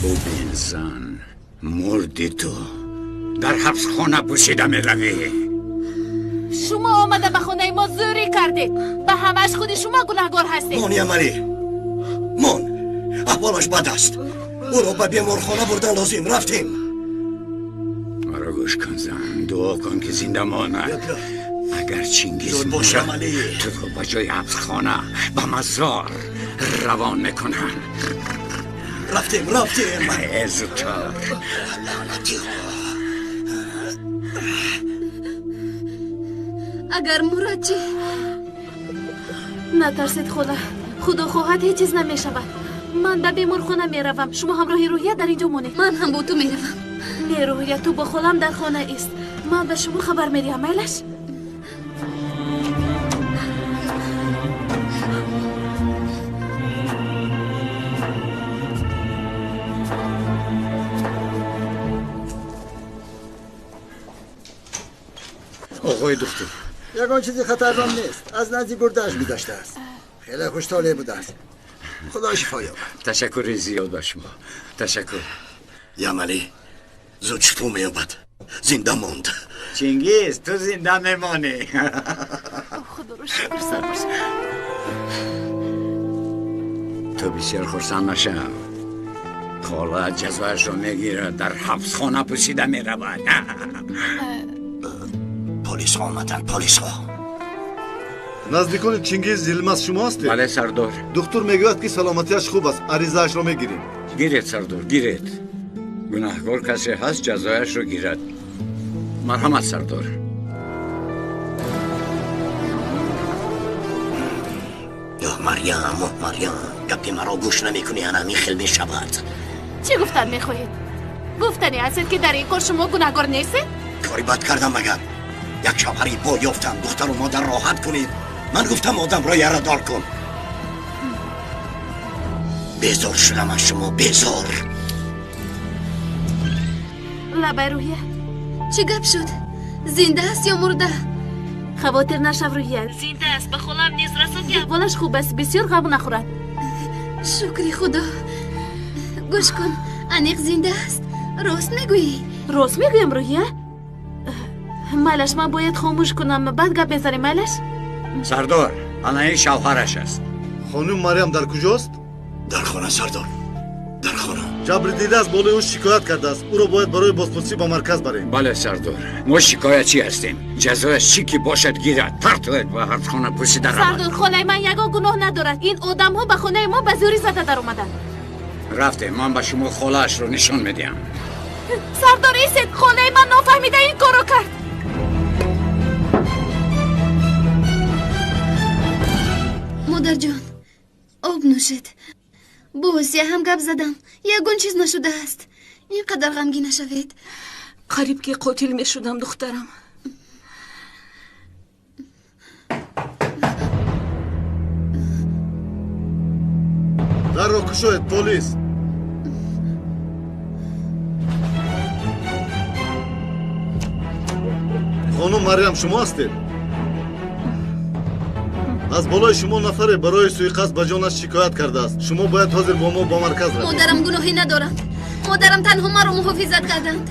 Бубин, зан, Мурди ту. Дар ҳабсхона пӯшида меравӣ. Шумо омада ба хонаи мо зӯрӣ кардед. Ба ҳамааш худи шумо гунаҳгор ҳастед. Мон, Ямалӣ, мон, аҳволаш бад аст. Ӯро ба беморхона бурдан лозим. Рафтем. Маро гӯш кун, зан, дуо кун ки зинда монад. Агар Чингиз бош, мурд, Ямалӣ. Туро ба ҷои ҳабсхона ба мазор равон мекунанд. Рафтем, рафтем. Зудтар. Лаънатиҳо. Агар мурад чӣ? Натарсед, хола, худо хоҳад, ҳеҷ чиз намешавад. Ман ба беморхона меравам, шумо ҳамроҳи Рӯҳия дар инҷо монед. Ман ҳам бо ту меравам. Не, Рӯҳия, ту бо холам дар хона ист, ман ба шумо хабар медиҳам, майлаш? Оғои духтур, ягон чизи хатарнок нест, аз назди гурдааш гузаштааст. Хеле хуштолеъ будааст, худо шифо ёбад. Ташаккури зиёд ба шумо, ташаккур. Ямалӣ зуд шифо меёбад. Зинда монд. Чингиз, ту зинда мемонӣ. Худоро шукр, сарбош. Ту бисёр хурсанд нашав. Хола ҷазояшро мегирад, дар ҳабсхона пӯшида меравад. Полисҳо омаданд, полисҳо. Наздикони Чингиз Йилмаз шумо ҳастед? Бале, сардор. Духтур мегӯяд, ки саломатиаш хуб аст, аризаашро мегирем. Гиред, сардор, гиред. Гунаҳкор касе ҳаст, ҷазояшро гирад. Марҳамат, сардор. Оҳ, Марьям, оҳ, Марьям, гапи маро гӯш намекунӣ, ана ҳамин хел мешавад. Чӣ гуфтан мехоҳед? Гуфтанӣ ҳастед, ки дар ин кор шумо гунаҳгор нестед? Кори бад кардам магар? Як шавҳари бо ёфтам, духтару модар роҳат кунед. Ман гуфтам, одамро ярадор кун. Безор шудам аз шумо, безор. Лабай, Рӯҳия. Чӣ гап шуд? Зинда аст ё мурда? Хавотир нашав, Рӯҳия, зинда аст. Ба холам низ расон, ки аҳволаш хуб аст, бисёр ғам нахӯрад. Шукри худо. Гӯш кун, аниқ зинда аст? Рост мегӯӣ? Рост мегӯям, Рӯҳия. Майлаш, ман бояд хомӯш кунам, баъд гап мезанем, майлаш? Сардор, ана ин шавҳараш аст. Хонум Марьям дар куҷост? Дар хона, сардор, дар хона. Ҷабрдида аз болои ӯ шикоят кардааст, ӯро бояд барои бозпурсӣ ба марказ барем. Бале, сардор, мо шикоятчӣ ҳастем. Ҷазояш чӣ ки бошад, гирад. Партоед, ба ҳабсхона пӯшида равад. Сардор, холаи ман ягон гуноҳ надорад. Ин одамҳо ба хонаи мо ба зӯрӣ зада даромаданд. Рафтем, ман ба шумо холаашро нишон медиҳам. Сардор, истед, холаи ман нофаҳмида ин корро кард. Модарҷон, об нӯшед. Бо Осия ҳам гап задам, ягон чиз нашудааст. Ин қадар ғамгин нашавед. Қариб ки қотил мешудам, духтарам. Дарро кушоед, полис! Хонум Марьям шумо ҳастед? Аз болои шумо нафаре барои суиқасд ба ҷонаш шикоят кардааст. Шумо бояд ҳозир бо мо ба марказ равед. Модарам гуноҳе надоранд. Модарам танҳо маро муҳофизат карданд.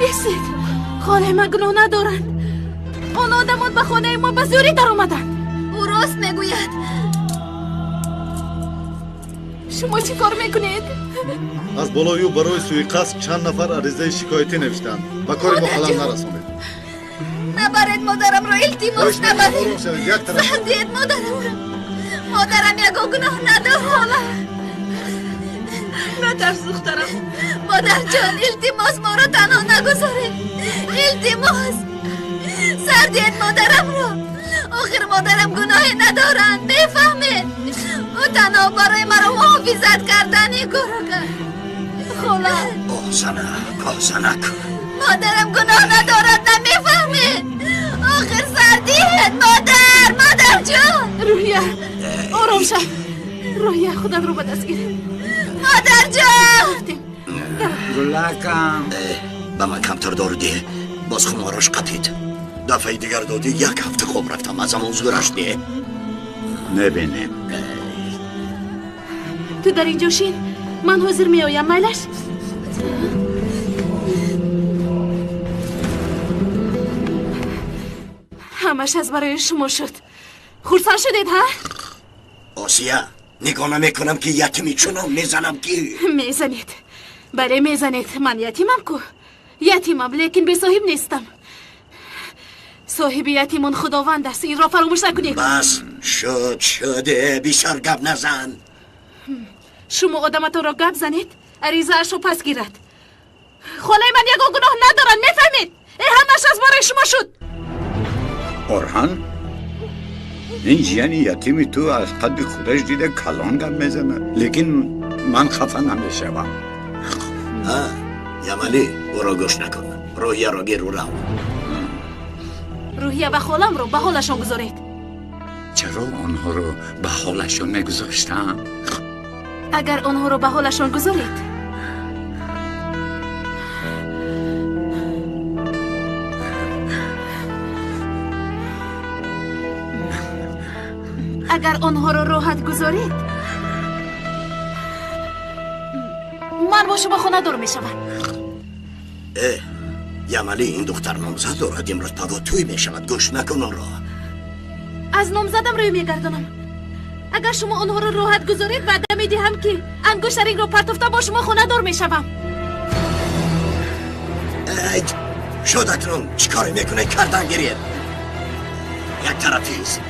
Истед, холаи ман гуноҳ надоранд. Он одамон ба хонаи мо ба зӯрӣ даромаданд. Ӯ рост мегӯяд. Шумо чӣ кор мекунед? Аз болои ӯ барои суиқасд чанд нафар аризаи шикоятӣ навиштанд. Ба кори мо халал нарасонед. Набаред модарамро, илтимос. Хоҳиш мекунам, набаред. ором шавед, як тараф. Сар диҳед модарамро. Модарам ягон гуноҳ надорад. Натарс, духтарам. Модарҷон, илтимос, моро танҳо нагузоред. Илтимос, сар диҳед модарамро. Охир модарам гуноҳе надоранд, мефаҳмед? Ӯ танҳо барои маро муҳофизат кардан ин корро кард. Хола. Оҳ, занак, оҳ, занак. Модарам гуноҳ надорад, намефаҳмед? Охир сар диҳед модар, модарҷон. Рӯҳия, ором шав. Рӯҳия, худатро ба даст гир. Модарҷон. Гулакам. Ба ман камтар дору деҳ, боз хумораш қапид. Дафъаи дигар додӣ, як ҳафта хоб рафтам. Аз ҳамон зӯраш деҳ. Мебинем. Ту дар инҷо шин, ман ҳозир меоям, майлаш? Ҳамаш аз барои шумо шуд. Хурсанд шудед, ҳа? Осия, нигоҳ намекунам ки ятими чунон мезанам ки... Мезанед. Бале, мезанед. Ман ятимам ку. Ятимам, лекин бесоҳиб нестам. Соҳиби ятимон Худованд аст. Инро фаромӯш накунед. Бас, шуд, шуд, бисёр гап назан. Шумо одаматонро гап занед, аризаашро пас гирад. Холаи ман ягон гуноҳ надорад, мефаҳмед? Ҳамаш аз барои шумо шуд. Орҳан, ин ҷияни ятими ту аз қадди худаш дида калон гап мезанад, лекин ман хафа намешавам. Ямалӣ, ӯро гӯш накун. Рӯҳияро гиру рав. Рӯҳия ва холамро ба ҳолашон гузоред. Чаро онҳоро ба ҳолашон мегузоштам? Агар онҳоро ба ҳолашон гузоред, агар онҳоро роҳат гузоред, ман бо шумо хонадор мешавам. Ямалӣ, ин духтар номзад дорад, имрӯз паго тӯй мешавад. Гӯш накун онро. Аз номзадам рӯй мегардонам. Агар шумо онҳоро роҳат гузоред, ваъда медиҳам ки ангуштаринро партофта бо шумо хонадор мешавам. Шуд, акнун чӣ коре мекунед, кардан гиред. Як тарафист.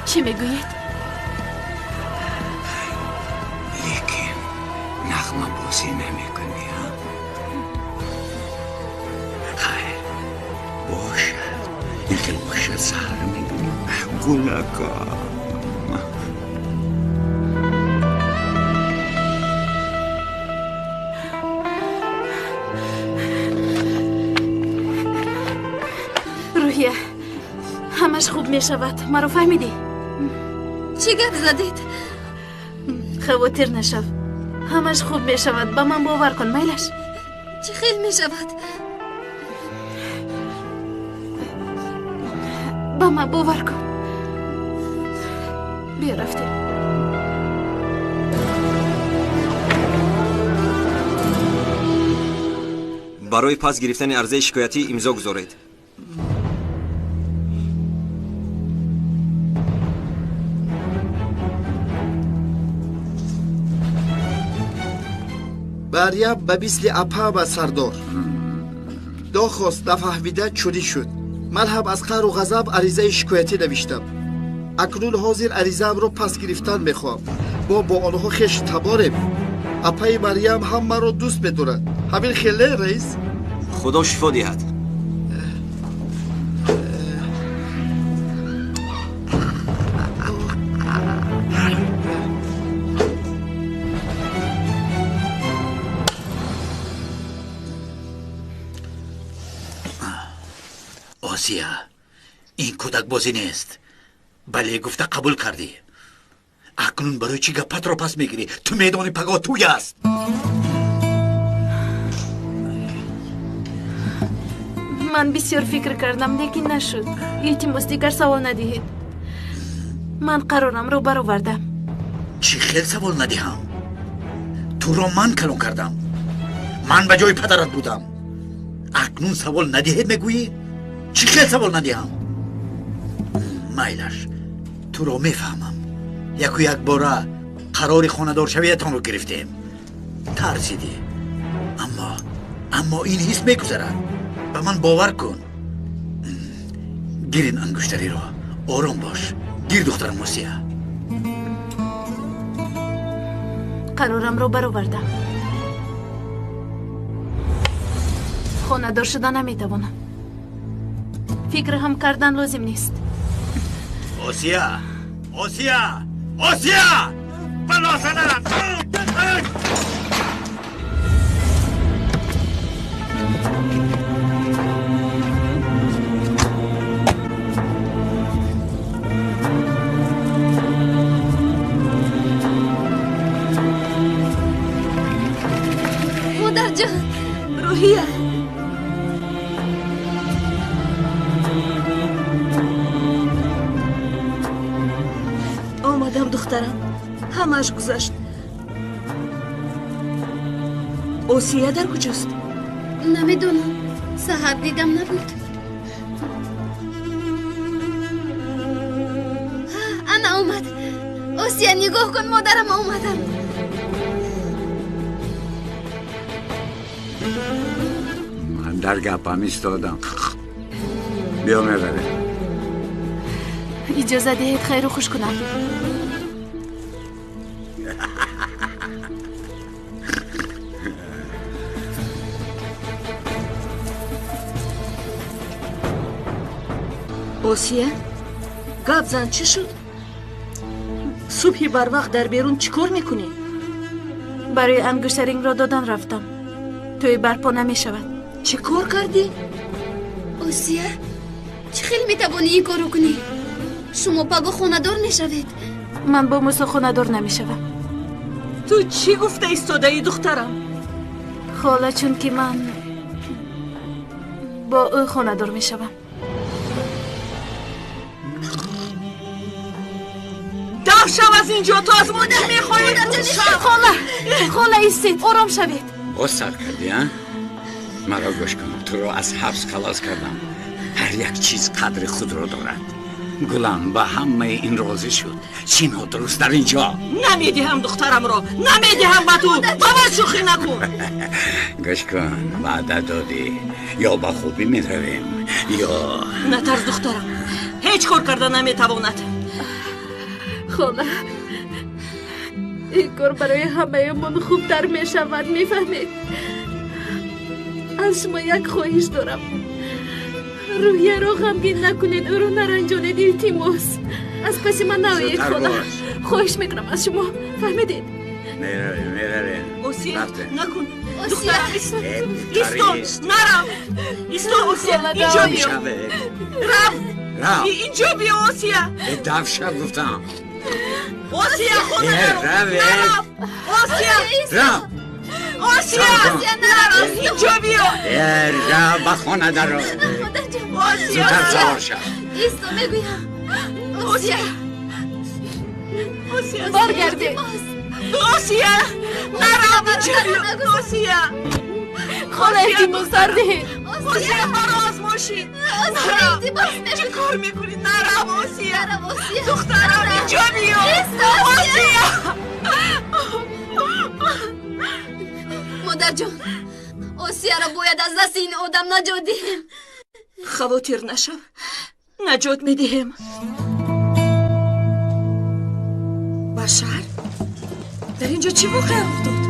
Чӣ мегӯед? Лекин нағмабозӣ намекунӣ, ҳа? Хайр, бошад, ин хел бошад, саҳар мебинем. Гулакам. Рӯҳия, ҳамаш хуб мешавад. Маро фаҳмидӣ? Чӣ гап задед? Хавотир нашав, ҳамаш хуб мешавад. Ба ман бовар кун, майлаш? Чӣ хел мешавад? Ба ман бовар кун. Биё, рафтем. Барои пас гирифтани арзаи шикоятӣ имзо гузоред. Марьям ба мисли апа ба сардор нохост нафаҳмида чунин шуд. Ман ҳам аз қаҳру ғазаб аризаи шикоятӣ навиштам. Акнун ҳозир аризаамро пас гирифтан мехоҳам. Мо бо онҳо хешу таборем. Апаи Марьям ҳам маро дӯст медорад. Ҳамин хеле, раис? Худо шифо диҳад. Осия, ин кӯдакбозӣ нест. Бале гуфта қабул кардӣ. Акнун барои чӣ гапатро пас мегирӣ? Ту медонӣ пагоҳ тӯй аст. Ман бисёр фикр кардам, лекин нашуд. Илтимос, дигар савол надиҳед. Ман қарорамро баровардам. Чӣ хел савол надиҳам? Туро ман калон кардам. Ман ба ҷои падарат будам. Акнун савол надиҳед мегӯӣ? Чӣ хел савол надиҳам? Майлаш, туро мефаҳмам. Яку якбора қарори хонадоршавиятонро гирифтем. Тарсидӣ. Аммо ин ҳис мегузарад. Ба ман бовар кун. Гир ин ангуштариро. Ором бош. Гир, духтарам Осия. Қарорамро баровардам. Хонадор шуда наметавонам. Фикр ҳам кардан лозим нест. Осия! Осия! Осия! Бало занад! Модарҷон, Рӯҳия. Омадам Духтарам, ҳамааш гузашт. Осия дар куҷост? Намедонам. Саҳар дидам набуд. Ана омад. Осия, нигоҳ кун, модарам омадам. Ман дар гапам истодам. Биё меравем. Иҷоза диҳед хайру хуш кунам. Осия, гап зан, чӣ шуд? Субҳи барвақт дар берун чӣ кор мекунӣ? Барои ангуштарингро додан рафтам. Тӯй барпо намешавад. Чӣ кор кардӣ? Осия, чӣ хел метавонӣ ин корро кунӣ? Шумо паго хонадор мешавед. Ман бо Мусо хонадор намешавам. Ту чӣ гуфта истодаӣ, духтарам? Хола, чунки ман бо ӯ хонадор мешавам. Даф шав аз инҷо, ту аз мо чӣ мехоҳӣ? Хола, хола, истед, ором шавед. Боз сар кардӣ, а? Маро гӯш кун, туро аз ҳабс халос кардам. Ҳар як чиз қадри худро дорад. Гулам ба ҳамаи ин розӣ шуд. Чӣ нодуруст дар ин ҷо? Намедиҳам духтарамро, намедиҳам ба ту. Ба ман шӯхӣ накун. Гӯш кун, ваъда додӣ. Ё ба хубӣ меравем, ё натарс, духтарам, ҳеҷ кор карда наметавонад. Хола, ин кор барои ҳамаамон хубтар мешавад, мефаҳмед? Аз шумо як хоҳиш дорам. Рӯҳияро ғамгин накунед, ӯро наранҷонед, илтимос. Аз паси ман наоед, хола. Хоҳиш мекунам аз шумо, фаҳмидед? Меравем, меравем. Осия, накун. Духтарам, исто, нарав. Исто, Осия, инҷо биё. Рав. Рав. Инҷо биё, Осия. Даф шав, гуфтам. Осия, хона нарав. Нарав. Осия. Рав. Осия, нарав, инҷо биё. Рав, ба хона даро. Зудтар савор шав. Исто, мегӯям. Осия. Осия, баргардед. Осия, нарав, инҷо биё. Осия. Хола, илтимос, сар диҳед. Осия, маро аз мошин. Нарав. Чӣ кор мекунӣ? Нарав, Осия. Духтарам, инҷо биё. Осия. Модарҷон, Осияро бояд аз дасти ин одам наҷот диҳем. Хавотир нашав, наҷот медиҳем. Башар, дар инҷо чӣ воқеа рух дод?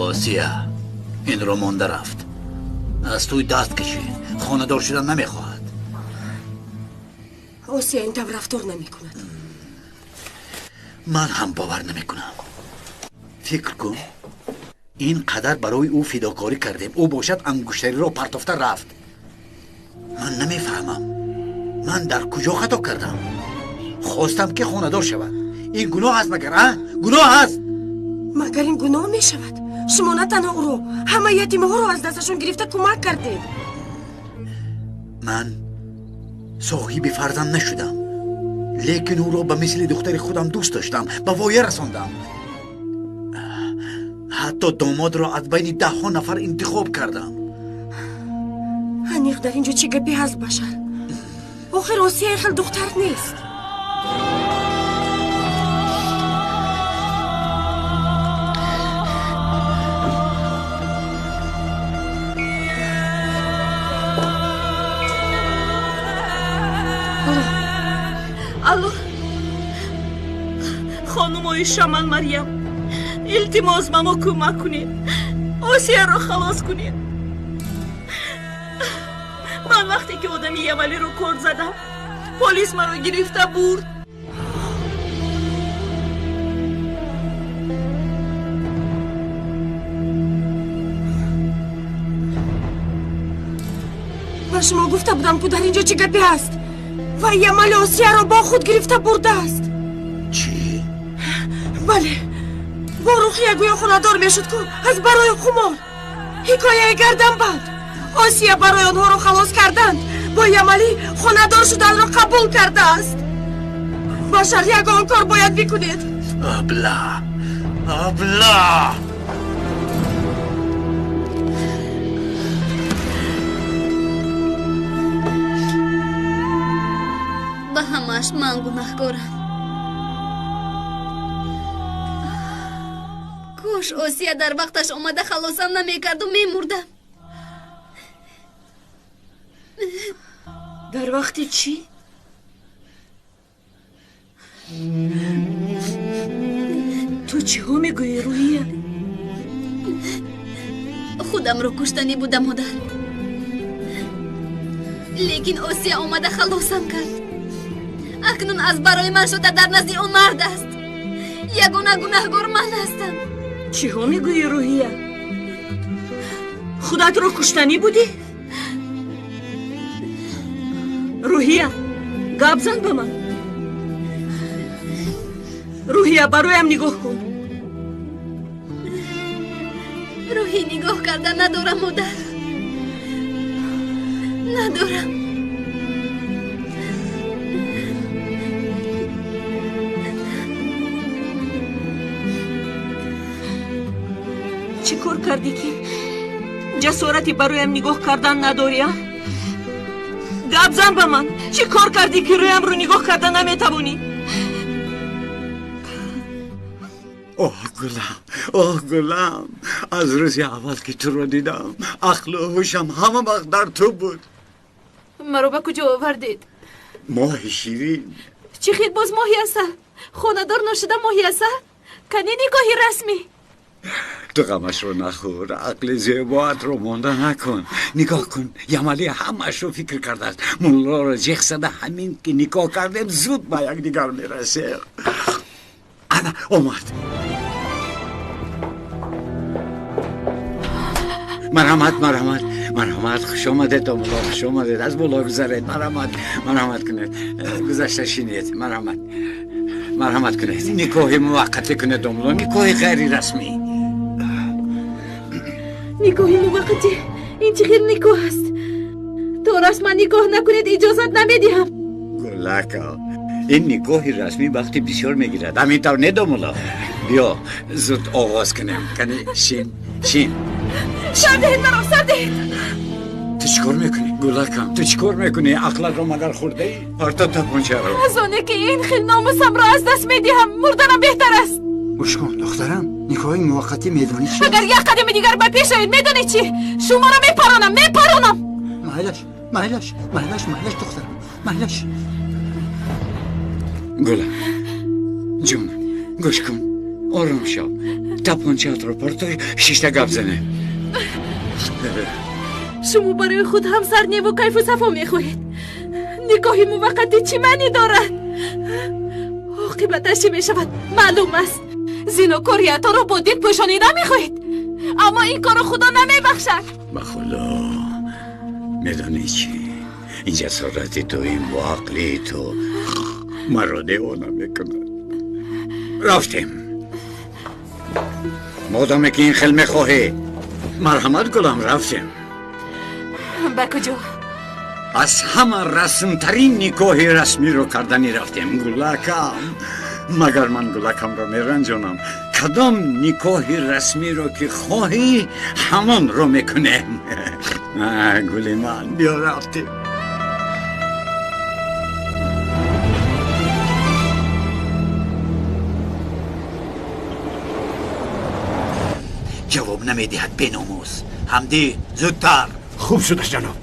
Осия, инро монда рафт. Аз тӯй даст кашид, хонадор шудан намехоҳад. Осия ин тавр рафтор намекунад. Ман ҳам бовар намекунам. Фикр кун, ин қадар барои ӯ фидокорӣ кардем, ӯ бошад ангуштариро партофта рафт. Ман намефаҳмам, ман дар куҷо хато кардам? Хостам ки хонадор шавад. Ин гуноҳ аст магар, а? Гуноҳ аст. Магар ин гуноҳ мешавад? Шумо на танҳо ӯро, ҳамаи ятимаҳоро аз дасташон гирифта кӯмак кардед. Ман соҳиби фарзанд нашудам, лекин ӯро ба мисли духтари худам дӯст доштам, ба воя расондам. Ҳатто домодро аз байни даҳҳо нафар интихоб кардам. Аниқ дар инҷо чӣ гапе ҳаст, Башар? Охир Осия хел духтар нест. Алло, хонумои Шаман Марьям, илтимос ба мо кӯмак кунед, Осияро халос кунед. Ман вақте ки одами ямалиро кор задам, полис маро гирифта бурд. Ба шумо гуфта будам, ку дар инҷо чӣ гапе ҳаст. Ва Ямали Осияро бо худ гирифта бурдааст. Чӣ? Бале, бо Рухия гӯё хонадор мешуд, ку аз барои хумор. Ҳикояи гарданбанд. Осия барои онҳоро халос карданд, Бо Ямалӣ хонадор шуданро қабул кардааст. Башар, ягон кор бояд бикунед. Абла, абла! Ба ҳамааш ман гунаҳкорам. Кош Осия дар вақташ омада халосам намекарду мемурдам. Дар вақти чӣ? Ту чиҳо мегӯӣ, Рӯҳия? Худамро куштанӣ будам, модар. Лекин Осия омада халосам кард. Акнун аз барои ман шуда дар назди он мард аст. Ягона гунаҳгор ман ҳастам. Чиҳо мегӯӣ, Рӯҳия? Худатро куштанӣ будӣ? Рӯҳия, гап зан ба ман. Рӯҳия, бароям нигоҳ кун. Рӯҳи нигоҳ карда надорам, модар. Надорам. Чӣ кор кардӣ ки ҷасорати бароям нигоҳ кардан надорӣ, а? Гап зан ба ман. Чӣ кор кардӣ ки рӯямро нигоҳ карда наметавонӣ? Оҳ, гулам, оҳ, гулам, аз рӯзи аввал ки туро дидам, ақлу ҳушам ҳама вақт дар ту буд. Маро ба куҷо овардед? Моҳи ширин. Чӣ хел боз моҳи асал? Хонадор ношуда моҳи асал? Кани никоҳи расмӣ? Ту ғамашро нахӯр, ақли зебоатро монда накун. Нигоҳ кун, Ямалӣ ҳамаашро фикр кардааст. Муллоро ҷеғ зада ҳамин ки никоҳ кардем, зуд ба якдигар мерасем. Ана омад. Марҳамат, марҳамат, марҳамат, хуш омадед, домулло, хуш омадед. Аз боло гузаред, марҳамат, марҳамат кунед. Гузашта шинед, марҳамат. Марҳамат кунед. Никоҳи муваққатӣ кунед, домулло, никоҳи ғайрирасмӣ. Никоҳи муваққатӣ? Ин чӣ хел никоҳ аст? То расман никоҳ накунед иҷозат намедиҳам. Гулака, ин никоҳи расмӣ вақти бисёр мегирад. Ҳамин тавр не, домулло? Биё, зуд оғоз кунем. Кани, шин, шин. Сар диҳед маро, сар диҳед! Ту чӣ кор мекунӣ, гулакам? Ту чӣ кор мекунӣ? Ақлатро магар хӯрдаӣ? Парто тапончаро. Аз оне ки ин хел номусамро аз даст медиҳам, мурданам беҳтар аст. Гӯш кун, духтарам, никоҳи муваққатӣ медонӣ чи? Агар як қадами дигар ба пеш оед, медонӣ чӣ? Шуморо мепаронам, мепаронам! Майлаш, майлаш, майлаш, майлаш, духтарам, майлаш. Гулам, ҷонам, гӯш кун, ором шав. Тапончаатро партой, шишта гап занем. Шумо барои худ ҳамсар неву кайфу сафо мехоҳед. Никоҳи муваққатӣ чӣ маънӣ дорад? Оқибаташ чӣ мешавад маълум аст. Зинокориятонро бо дин пӯшонида мехоҳед, аммо ин корро Худо намебахшад. Ба Худо, медонӣ чӣ? Ин ҷасорати ту, ин боақлии ту маро девона мекунад. Рафтем. Модаме ки ин хел мехоҳӣ, марҳамат, гулам, рафтем. Ба куҷо? Аз ҳама расмтарин никоҳи расмиро карданӣ рафтем, гулакам. Магар ман гулакамро меранҷонам? Кадом никоҳи расмиро ки хоҳӣ, ҳамонро мекунем. Гули ман, биё рафтем. Ҷавоб намедиҳад, беномус. Ҳамдӣ, зудтар. Хуб шудаш, ҷаноб.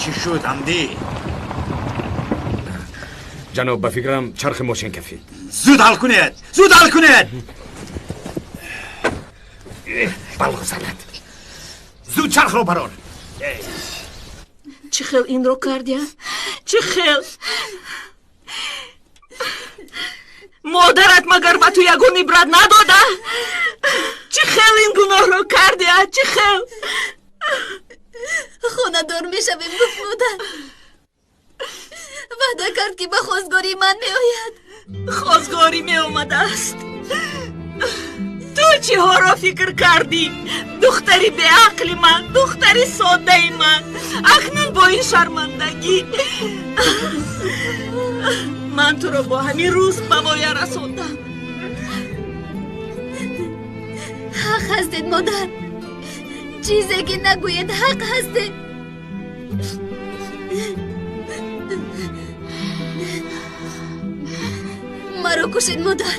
Чӣ шуд, Ҳамдӣ? Ҷаноб, ба фикрам чархи мошин кафид. Зуд ҳал кунед, зуд ҳал кунед! Бало занад. Зуд чархро барор. Чӣ хел инро кардӣ, а? Чӣ хел? Модарат магар ба ту ягон ибрат надода? Чӣ хел ин гуноҳро кардӣ, а? Чӣ хел? Хонадор мешавем, гуфт модар. Ваъда кард ки ба хостгории ман меояд. Хостгорӣ меомадааст. Ту Чиҳоро фикр кардӣ? Духтари беақли ман, духтари соддаи ман, акнун бо ин шармандагӣ. Ман туро бо ҳамин рӯз ба воя расондам. Ҳақ ҳастед, модар. Чизе ки нагӯед, ҳақ ҳастед. Маро кушед, модар.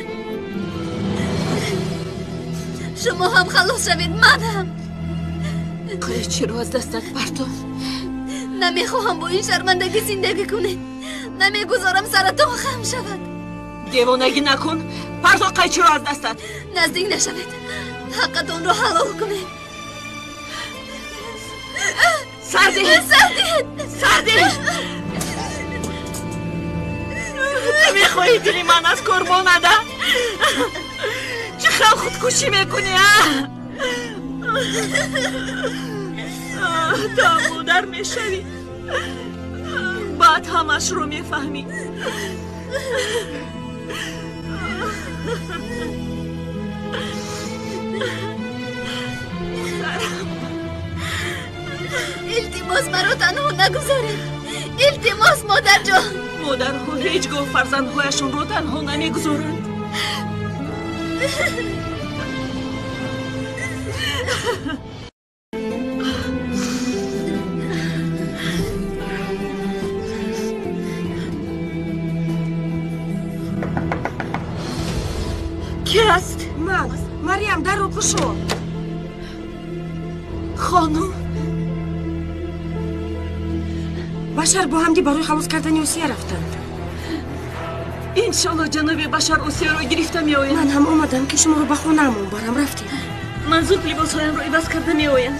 Шумо ҳам халос шавед, ман ҳам. Қайчиро аз дастат партов. Намехоҳам бо ин шармандагӣ зиндагӣ кунед. Намегузорам саратон хам шавад. Девонагӣ накун. Партов қайчиро аз дастат. Наздик нашавед. Ҳаққатонро ҳалол кунед. Сардиҳ! Сардиҳ! Сардиҳ! Ту мехоҳӣ дили ман аз кор монада? Чӣ хел худкушӣ мекунӣ, а? Ту ҳам модар мешавӣ. Баъд ҳамашро мефаҳмӣ. Илтимос, маро танҳо нагузоред. Илтимос, модарҷон. Модарҳо ҳеҷ гоҳ фарзандҳояшонро танҳо намегузоранд. Ки аст? Ман. Марьям, дарро кушо. Хонум. Башар бо ҳамдӣ барои халос кардани Осия рафтанд. Иншолло ҷаноби Башар Осияро гирифта меояд. Ман ҳам омадам, ки шуморо ба хонаамон барам. Рафтем. Ман зуд либосҳоямро иваз карда меоям.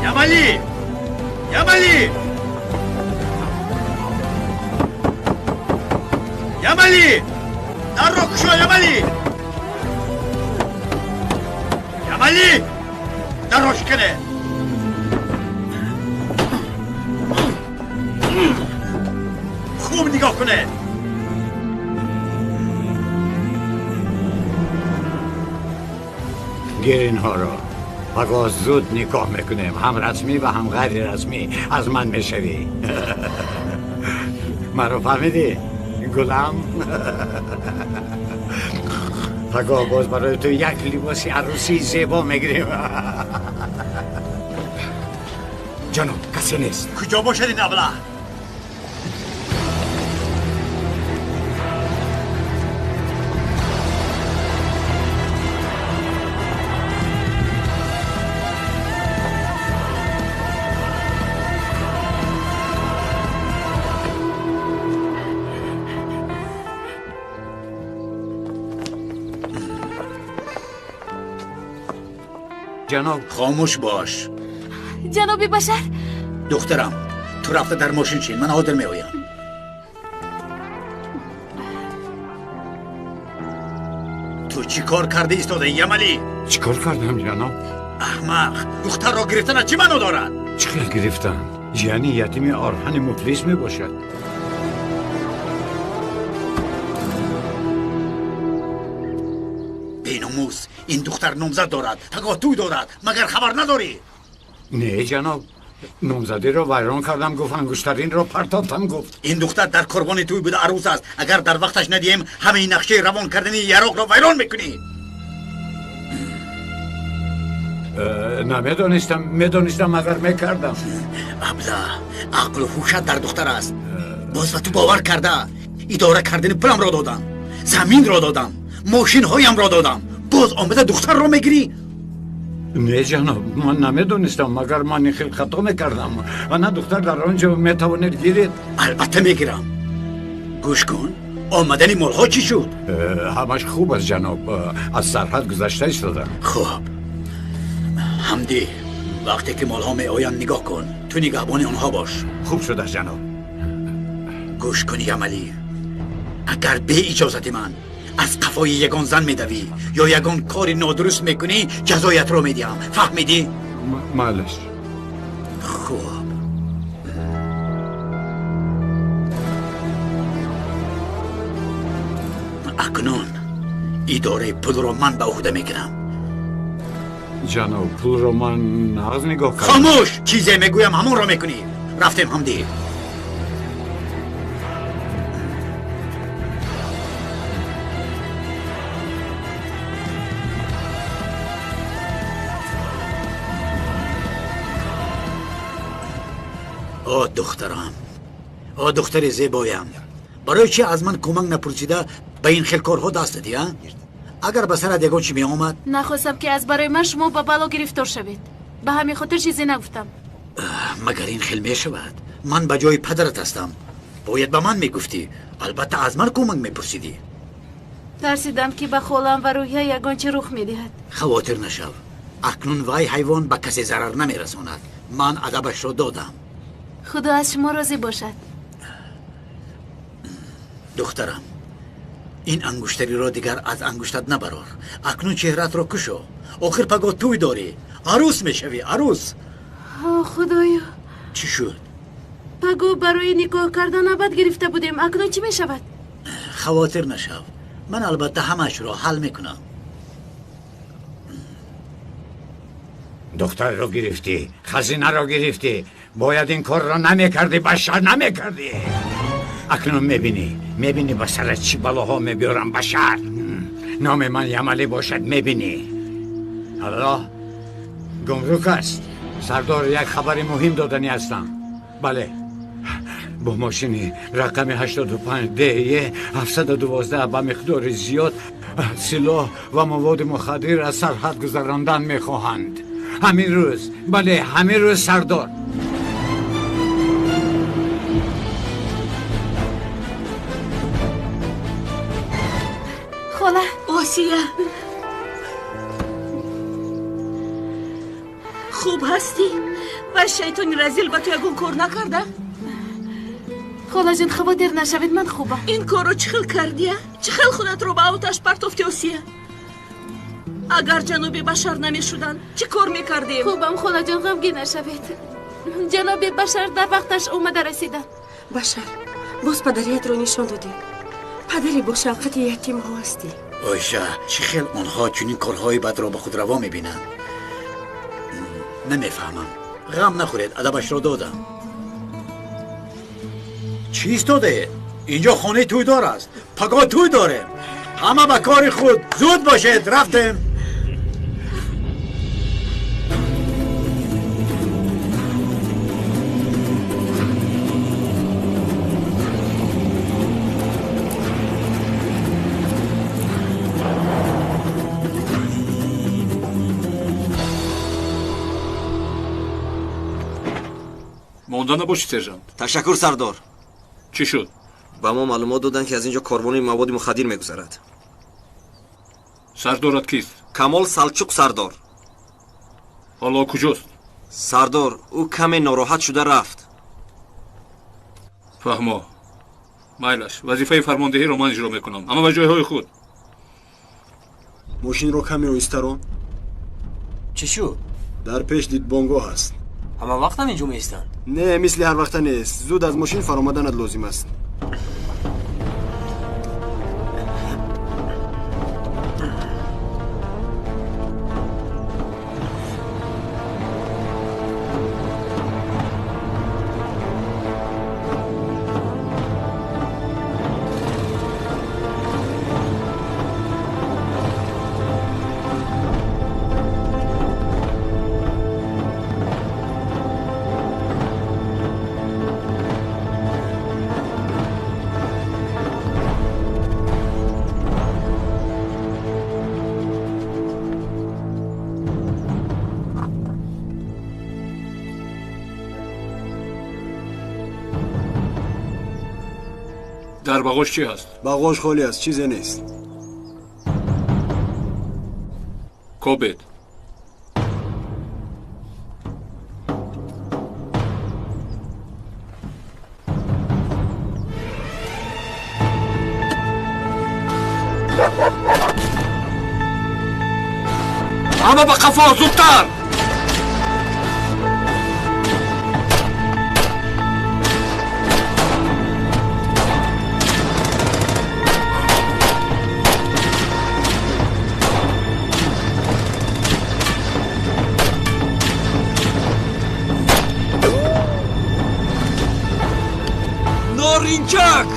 Ямали! Ямали! Ямали! Дарро кушо, Ямали! Ямали! Дарро шикане! Хуб нигоҳ куне! Гир инҳоро. Пагоҳ зуд никоҳ мекунем. Ҳам расмӣ ва ҳам ғайри расмӣ аз ман мешавӣ. Маро фаҳмидӣ? Гулам. Пагоҳ боз барои ту як либоси арӯсии зебо мегирем. Ҷаноб, касе нест. Куҷо бошад ин аблаҳ? جناب خاموش باش. جناب بشر. دخترم تو رفته در ماشین شین، من حاضر میآیم. تو چی کار کرده ایستاده یملی؟ چی کار کردم جناب؟ احمق، دختر را گرفتن از چی منو دارد؟ چی خیلی گرفتن؟ یعنی یتیم آرهن مفلس می باشد. بیناموس، این دختر نامزد دارد، تقاطع دارد، مگر خبر نداری؟ نه جناب، نامزدی را ویران کردم، گفت انگشترین را پرتافتم، گفت این دختر در قربان توی بوده عروس است، اگر در وقتش ندیم همه نقشه روان کردن یراق را ویران میکنی. نمیدانستم، میدانستم اگر میکردم. ابله، عقل و هوشت در دختر است. باز به تو باور کرده، اداره کردن پولم را دادم، زمین را دادم، ماشین هایم را دادم، باز آمده دختر را میگیری؟ نه جناب، من نمیدونستم، مگر من خیلی خطا میکردم. انا دختر در آنجا میتوانید گیرید؟ البته میگیرم. گوش کن، آمدن مالها چی شد؟ همش خوب است جناب، از سرحد گذشته ایستادم. خوب حمدی، وقتی که مالها می آیند نگاه کن، تو نگهبان آنها باش. خوب شده جناب. گوش کن یملی، اگر به اجازت من Аз қафои ягон зан медавӣ ё ягон кори нодуруст мекунӣ, ҷазоятро медиҳам. Фаҳмидӣ? Майлаш. Хуб. Акнун идораи пулро ман ба уҳда мегирам. Ҷаноб, пулро ман нағз нигоҳ кардам. Хомӯш! Чизе мегӯям, ҳамонро мекунӣ. Рафтем, Ҳамдӣ. О духтарам, о духтари зебоям, барои чи аз ман кӯмак напурсида ба ин хел корҳо даст дадӣ, а? Агар ба сарат ягон чӣ меомад? Нахостам, ки аз барои ман шумо ба бало гирифтор шавед. Ба ҳамин хотир чизе нагуфтам. Магар ин хел мешавад? Ман ба ҷои падарат ҳастам. Бояд ба ман мегуфтӣ. Албатта аз ман кӯмак мепурсидӣ. Тарсидам, ки ба холам ва Рӯҳия ягон чӣ рух медиҳад. Хавотир нашав. Акнун вай ҳайвон ба касе зарар намерасонад. Ман адабашро додам. Худо аз шумо розӣ бошад. Духтарам, ин ангуштариро дигар аз ангуштат набарор. Акнун чеҳратро кушо. Охир пагоҳ тӯй дорӣ. Арӯс мешавӣ, арӯс. Худоё! Чӣ шуд? Пагоҳ барои никоҳ кардан абад гирифта будем. Акнун чӣ мешавад? Хавотир нашав. Ман албатта ҳамаашро ҳал мекунам. Духтарро гирифтӣ, хазинаро гирифтӣ. Бояд ин корро намекардӣ, Башар, намекардӣ. Акнун мебинӣ, мебинӣ ба сарат чӣ балоҳо мебиёрам, Башар. Номи ман Ямалӣ бошад, мебинӣ. Аллоҳ гумрук аст. Сардор, як хабари муҳим доданӣ ҳастам. Бале, бо мошини рақами 85 ДЕ 712 ба миқдори зиёд силоҳ ва маводи мухаддир аз сарҳад гузарондан мехоҳанд. Ҳамин рӯз, бале, ҳамин рӯз, сардор. Хола. Осия, хуб ҳастӣ? Ва шайтони разил ба ту ягон кор накарда? Холаҷон, хавотир нашавед, ман хубам. Ин корро чӣ хел кардия? Чӣ хел худатро ба оташ партофти, Осия? Агар ҷаноби Башар намешуданд, чӣ кор мекардем? Хубам, холаҷон, ғамгин нашавед. Ҷаноби Башар дар вақташ омада расиданд. Башар, боз падариятро нишон додӣ. Падари бошафқати ятимҳо ҳастӣ. Оиша, чӣ хел онҳо чунин корҳои бадро ба худ раво мебинанд? Намефаҳмам. Ғам нахӯред, адабашро додам. Чӣ истодаед? Инҷо хонаи тӯйдор аст. Пагоҳ тӯй дорем. Ҳама ба кори худ. Зуд бошед, рафтем. Монда набошӣ, сержант. Ташаккур, сардор. Чӣ шуд? Ба мо маълумот доданд, ки аз ин ҷо корвони маводи мухаддир мегузарад. Сардорат кист? Камол Салчуқ, сардор. Ҳоло куҷост? Сардор, ӯ каме нороҳат шуда рафт. Фаҳмо. Майлаш, вазифаи фармондеҳиро ман иҷро мекунам. Ама ба ҷойҳои худ. Мошинро каме оҳиста рон. Чӣ шуд? Дар пеш дидбонгоҳ аст. Ҳама вақт ҳам инҷо меистанд? Не, мисли ҳар вақта нест. Зуд аз мошин фаромаданат лозим аст. Дар бағош чӣ ҳаст? Бағош холӣ аст, чизе нест. Кобед. Ҳама ба қафо, зудтар! Норинчак!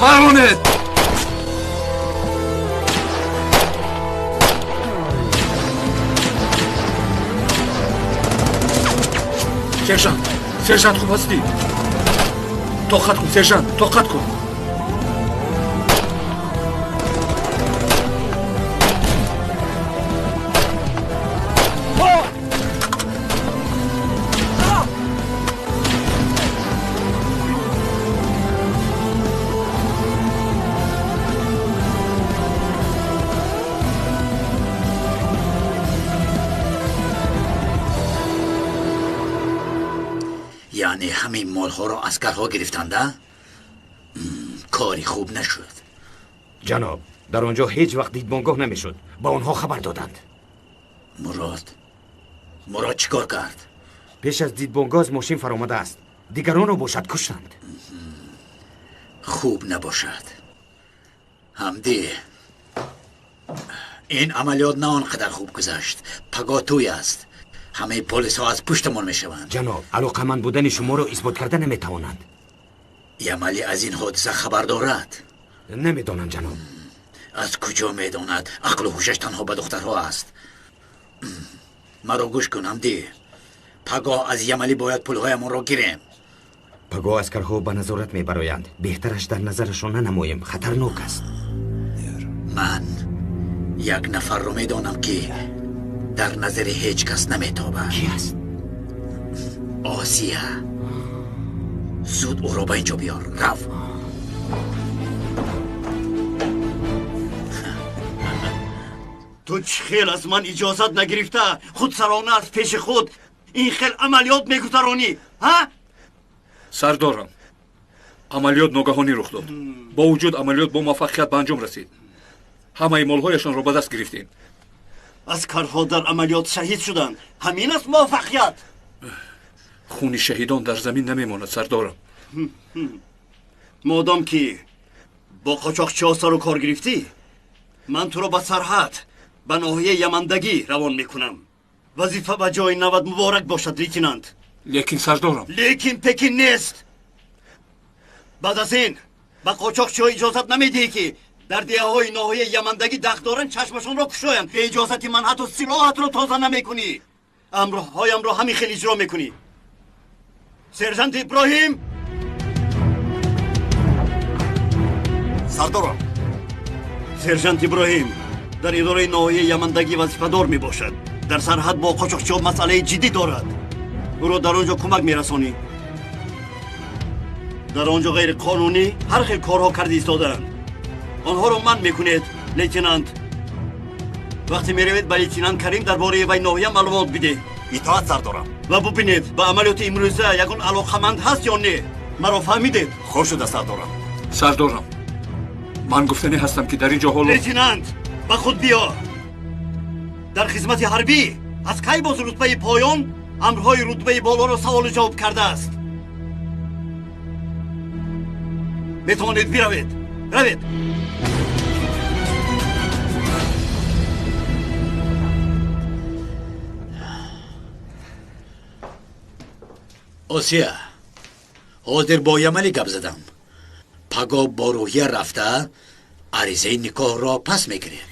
Паронед! Сержант, сержант, хуб ҳастӣ? Тоқат кун, сержант, тоқат кун. Яъне ҳамин молҳоро аскарҳо гирифтанда? Кори хуб нашуд. Ҷаноб, дар он ҷо ҳеҷ вақт дидбонгоҳ намешуд. Ба онҳо хабар доданд. Мурод, Мурод чӣ кор кард? Пеш аз дидбонгоҳ аз мошин фаромадааст. Дигаронро бошад куштанд. Хуб набошад. Ҳамдӣ, ин амалиёт на он қадар хуб гузашт. Пагоҳ тӯй аст. Ҳамаи полисҳо аз пуштамон мешаванд. Ҷаноб, алоқаманд будани шуморо исбот карда наметавонанд. Ямалӣ аз ин ҳодиса хабар дорад? Намедонам, ҷаноб. Аз куҷо медонад? Ақлу ҳушаш танҳо ба духтарҳо аст. Маро гӯш кун, ҳамдӣ. Пагоҳ аз Ямалӣ бояд пулҳоямонро гирем. Пагоҳ аскарҳо ба назорат мебароянд. Беҳтараш дар назарашон нанамоем, хатарнок аст. Ман як нафарро медонам, ки дар назари ҳеҷ кас наметобад. Ки аст? Осия. Зуд ӯро ба инҷо биёр. Рав. Ту чӣ хел аз ман иҷозат нагирифта худсарона аз пеши худ ин хел амалиёт мегузаронӣ, ҳа? Сардорам, амалиёт ногаҳонӣ рух дод. Бо вуҷуд амалиёт бо муваффақият ба анҷом расид. Ҳамаи молҳояшонро ба даст гирифтем. Аскарҳо дар амалиёт шаҳид шуданд. Ҳамин аст муваффақият. Хуни шаҳидон дар замин намемонад, сардорам. Модом ки бо қочоқчиҳо сару кор гирифтӣ, ман туро ба сарҳад, ба ноҳияи Ямандагӣ равон мекунам. Вазифа ба ҷои навад муборак бошад, лейтенант. Лекин сардорам. Лекин пекин нест. Баъд аз ин ба қочоқчиҳо иҷозат намедиҳӣ, ки дар деҳаҳои ноҳияи Ямандагӣ дахл доранд, чашмашонро кушоянд. Бе иҷозати ман ҳатто силоҳатро тоза намекунӣ. Амрҳоямро ҳамин хел иҷро мекунӣ. Сержант Иброҳим! Сардорам. Сержант Иброҳим дар идораи ноҳияи Ямандагӣ вазифадор мебошад. Дар сарҳад бо қочоқчиҳо масъалаи ҷиддӣ дорад. Ӯро дар он ҷо кӯмак мерасонӣ. Дар он ҷо ғайриқонунӣ ҳар хел корҳо карда истодаанд. Онҳоро манъ мекунед, лейтенант. Вақте меравед ба лейтенант Карим дар бораи вай ноҳия маълумот бидеҳ. Итоат, сардорам. Ва бубинед, ба амалиёти имрӯза ягон алоқаманд ҳаст ё не. Маро фаҳмидед? Хуб шуда, сардорам. Сардорам, ман гуфтанӣ ҳастам, ки дар ин ҷо ҳоло. Лейтенант, ба худ биё. Дар хизмати ҳарбӣ аз кай боз рутбаи поён амрҳои рутбаи болоро саволу ҷавоб кардааст? Метавонед биравед. Равед. Осия, ҳозир бо Ямалӣ гап задам. Пагоҳ бо Рӯҳия рафта аризаи никоҳро пас мегиред.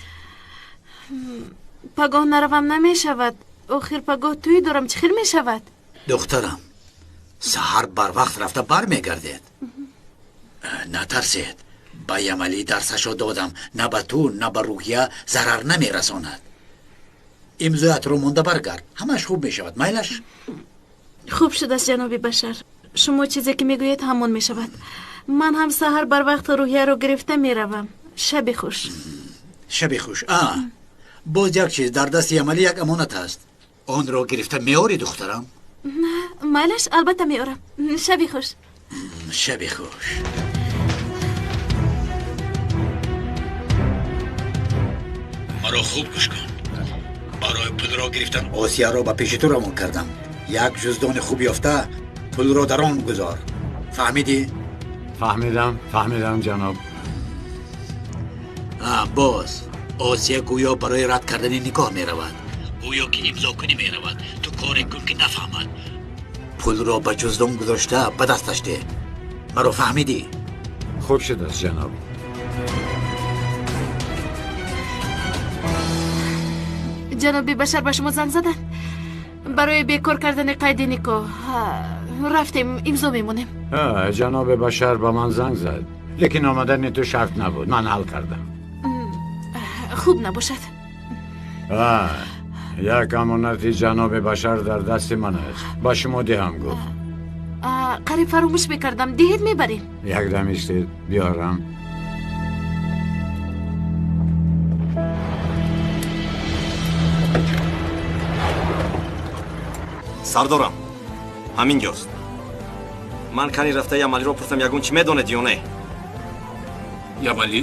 Пагоҳ наравам намешавад. Охир пагоҳ тӯй дорам, чӣ хел мешавад? Духтарам, саҳар барвақт рафта бармегардед. Натарсед, ба Ямалӣ дарсашо додам. На ба ту, на ба Рӯҳия зарар намерасонад. Имзоятро монда баргард, ҳамаш хуб мешавад. Майлаш? Хуб шудааст, ҷаноби Башар. Шумо чизе ки мегӯед, ҳамон мешавад. Ман ҳам саҳар барвақт Рӯҳияро гирифта меравам. Шаби хуш. Шаби хуш. Боз як чиз, дар дасти Ямалӣ як амонат аст. Онро гирифта меорӣ, духтарам? Майлаш, албатта меорам. Шаби хуш. Шаби хуш. Маро хуб гӯш кун. Барои пулро гирифтан Осияро ба пеши ту равон кардам. Як ҷуздони хуб ёфта пулро дар он гузор. Фаҳмидӣ? Фаҳмидам, фаҳмидам, ҷаноб. Боз Осия гӯё барои рад кардани никоҳ меравад. Гӯё ки имзо кунӣ меравад. Ту коре кун ки нафаҳмад. Пулро ба ҷуздон гузошта ба дасташ деҳ. Маро фаҳмидӣ? Хуб шудааст, ҷаноб. Ҷаноби Башар ба шумо занг заданд барои бекор кардани қайди никоҳ. Рафтем, имзо мемонем. Ҷаноби Башар ба ман занг зад, лекин омадани ту шарт набуд. Ман ҳал кардам. Хуб набошад. Як амонати ҷаноби Башар дар дасти ман аст. Ба шумо диҳам гуфт. Қариб фаромӯш мекардам. Диҳед, мебарем. Як дам истед, биёрам. Сардорам, ҳамин ҷост. Ман кани рафта Ямалиро пурсам, ягон чӣ медонед ё не? Ямалӣ?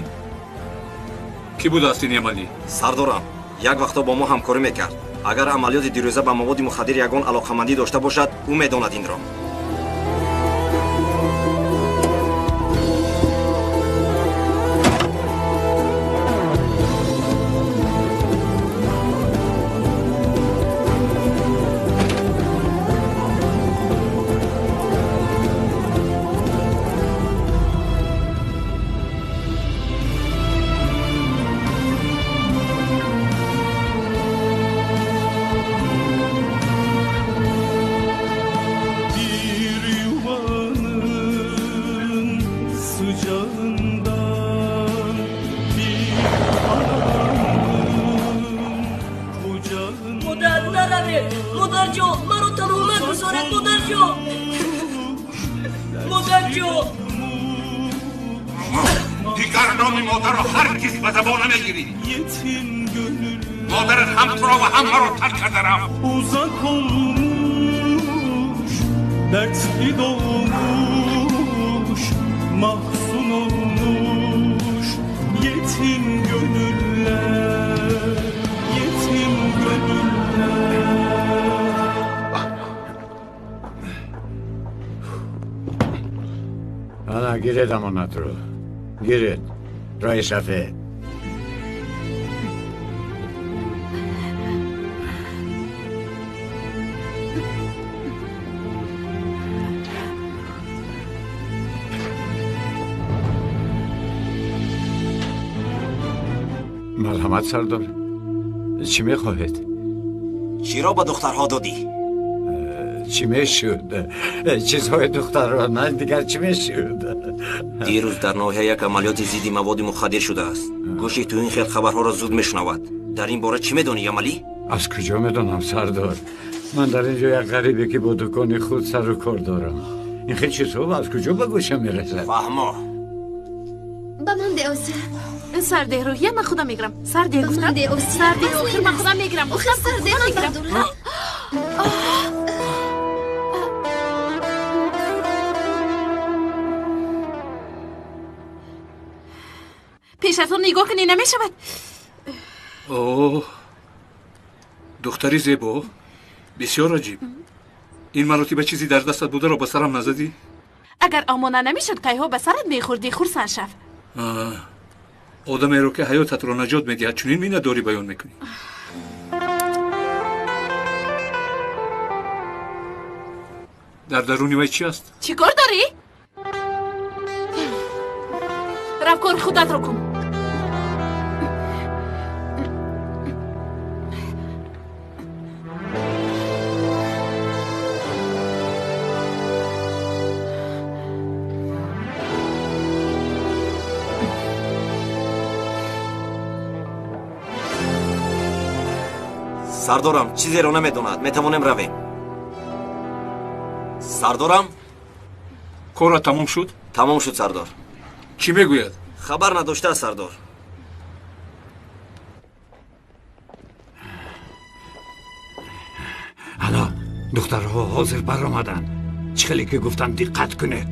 Кӣ будааст ин Ямалӣ? Сардорам, як вақто бо мо ҳамкорӣ мекард. Агар амалиёти дирӯза ба маводи мухаддир ягон алоқамандӣ дошта бошад, ӯ медонад инро. Uzak olmuş, dertli doğmuş, mahzun olmuş, yetim gönüller, yetim gönüller. Ана, гиред амонатро, гиред, роҳи сафед. Марҳамат, сардор, чӣ мехоҳед? Чиро ба духтарҳо додӣ? Чӣ мешуд? Чизҳои духтарро на, дигар чӣ мешуд? Дирӯз дар ноҳия як амалиёти зидди маводи мухаддир шудааст. Гӯши ту ин хел хабарҳоро зуд мешунавад. Дар ин бора чӣ медонӣ, Ямалӣ? Аз куҷо медонам, сардор? Ман дар ин ҷо як ғарибе ки бо дукони худ сару кор дорам. Ин хел чизҳо аз куҷо ба гӯшам мерасад? Фаҳмо. Ба ман де, Осия. Сарде рӯҳия, ман худам мегирам. Сарде гуфтам. Сарде, охир ман худам мегирам. Охир сарде мегирам. Пешатон нигоҳ кунӣ намешавад. Оҳ, духтари зебо, бисёр аҷиб. Ин маротиба чизе дар дастат бударо ба сарам назадӣ? Агар омона намешуд, кайҳо ба сарат мехӯрдӣ. Хурсанд шав. Одамеро ки ҳаётатро наҷот медиҳад, чунин миннатдорӣ баён мекунӣ. Дар даруни вай чӣ аст? Чӣ кор дорӣ? Рав, кори худатро кун. Сардорам, чизеро намедонад. Метавонем равем. Сардорам? Корат тамом шуд? Тамом шуд, сардор. Чӣ мегӯяд? Хабар надоштааст, сардор. Алло, духтарҳо ҳозир баромаданд. Чӣ хеле ки гуфтам диққат кунед.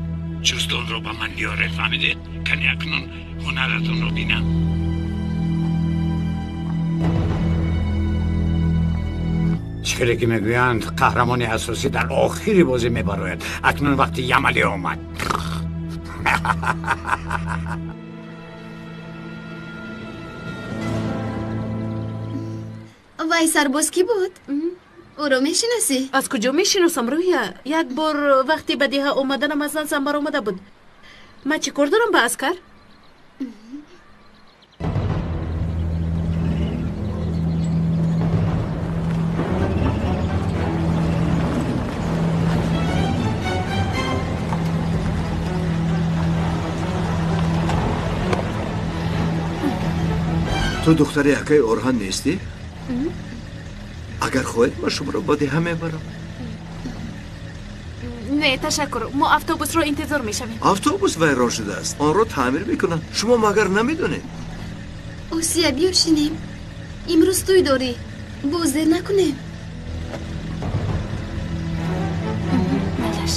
Ҷуздонро ба ман биёред, фаҳмидед? Кани акнун ҳунаратонро бинам. Чӣ хеле ки мегӯянд, қаҳрамони асосӣ дар охири бозӣ мебарояд. Акнун вақти Ямалӣ омад. Вай сарбоз кӣ буд? Ӯро мешиносӣ? Аз куҷо мешиносам, Рӯя? Як бор вақте ба деҳа омаданам аз назам баромада буд. Ман чӣ кор дорам ба аскар? Ту духтари акаи Орҳан нестӣ? Агар хоҳед, ман шуморо ба деҳа мебарам. Не, ташаккур. Мо автобусро интизор мешавем. Автобус вайрон шудааст. Онро таъмир мекунанд. Шумо магар намедонед? Осия, биё шинем. Имрӯз тӯй дорӣ. Боз дер накунем. Малаш.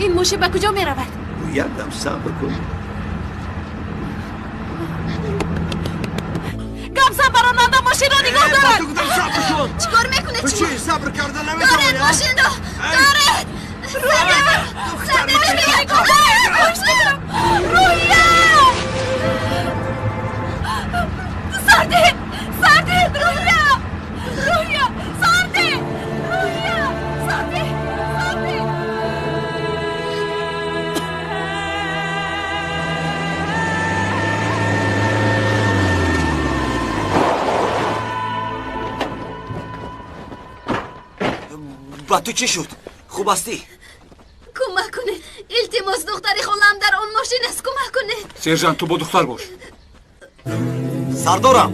Ин мошин ба куҷо меравад? Як дам сабр кун. Гап зан ба ронанда, мошинро нигоҳ дорад. Чӣ кор мекунед шумо? Чӣ сабр карда наметавонӣ? Доред мошинро! Доред! Рӯя! Сарде! Сарде! Рӯя! Рӯя! Сарде! Рӯя! Сарде! Сарде! Ба ту чӣ шуд? Хуб ҳастӣ? Кӯмак кунед, илтимос, духтари холаам дар он мошин аст, кӯмак кунед. Сержант, ту бо духтар бош. Сардорам!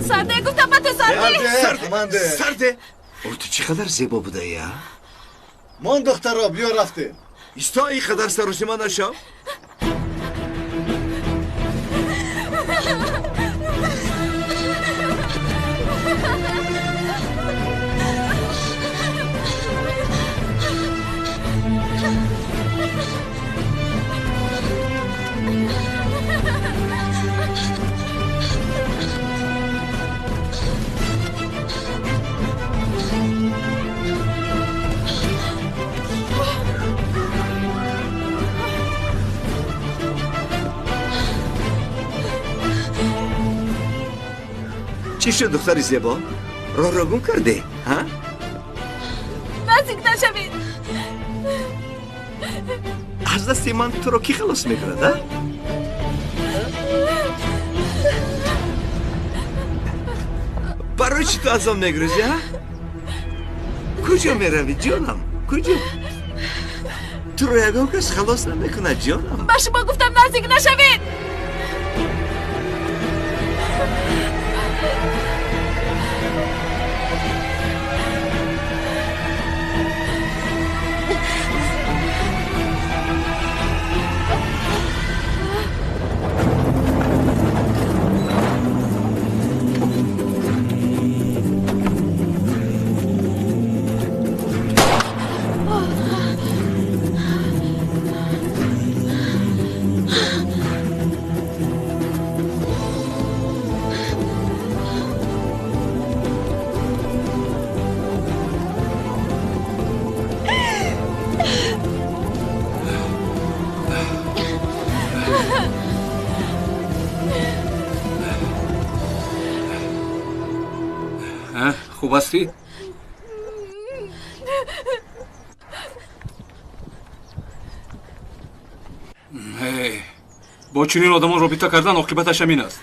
Сарде, гуфтам ба ту, Сарде! Сарде! Сарде! О, ту чӣ қадар зебо будаи, а? Мон духтарро, биё рафтем. Исто, ин қадар саросима нашав. Чӣ шуд, духтари зебо? Роҳро гум кардӣ, ҳа? Наздик нашавед. Аз дасти ман туро кӣ халос мекунад, а? Барои чӣ ту аз он мегрӯзӣ, а? Куҷо меравӣ, ҷонам? Куҷо? Туро ягон кас халос намекунад, ҷонам. Ба шумо гуфтам наздик нашавед. Хуб ҳастӣ? Бо чунин одамон робита кардан оқибаташ ҳамин аст.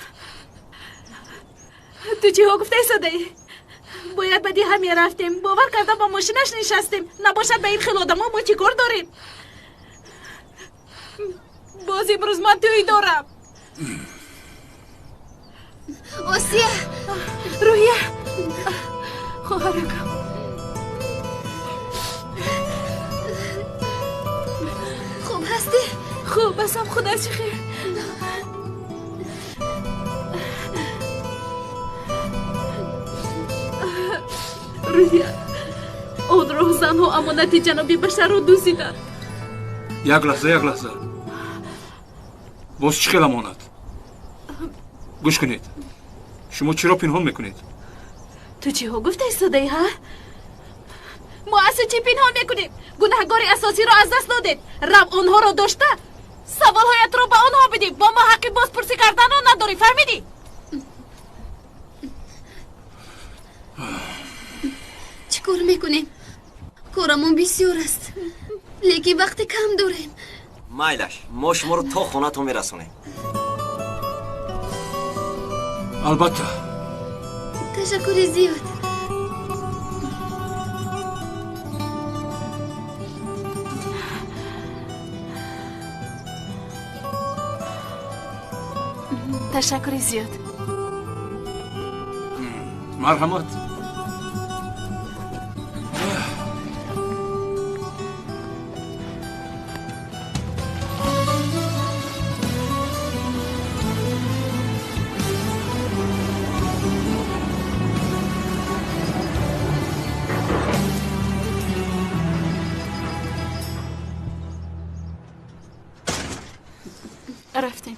Ту чиҳо гуфта истодаӣ? Бояд ба деҳа мерафтем. Бовар карда ба мошинаш нишастем. Набошад ба ин хел одамо мо чӣ кор дорем? Боз имрӯз ман тӯй дорам. Осия! Рӯҳия! Хоҳаракам. Хуб ҳастӣ? Хуб ҳастам, худо чӣ хел. Рӯҳия, он роҳзанҳо амонати ҷаноби Башарро дуздиданд. Як лаҳза, як лаҳза. Боз чӣ хел амонат? Гӯш кунед. Шумо чиро пинҳон мекунед? Ту чиҳо гуфта истодаӣ, ҳа? Мо аз чӣ пинҳон мекунем? Гунаҳгори асосиро аз даст додед. Рав онҳоро дошта, саволҳоятро ба онҳо бидӣ. Бо мо ҳаққи бозпурсӣ карданро надорӣ, фаҳмидӣ? Чӣ кор мекунем? Корамон бисёр аст, лекин вақти кам дорем. Майлаш, мо шуморо то хонатон мерасонем. Албатта. Ташаккури зиёд. Ташаккури зиёд. Марҳамат. Рафтем.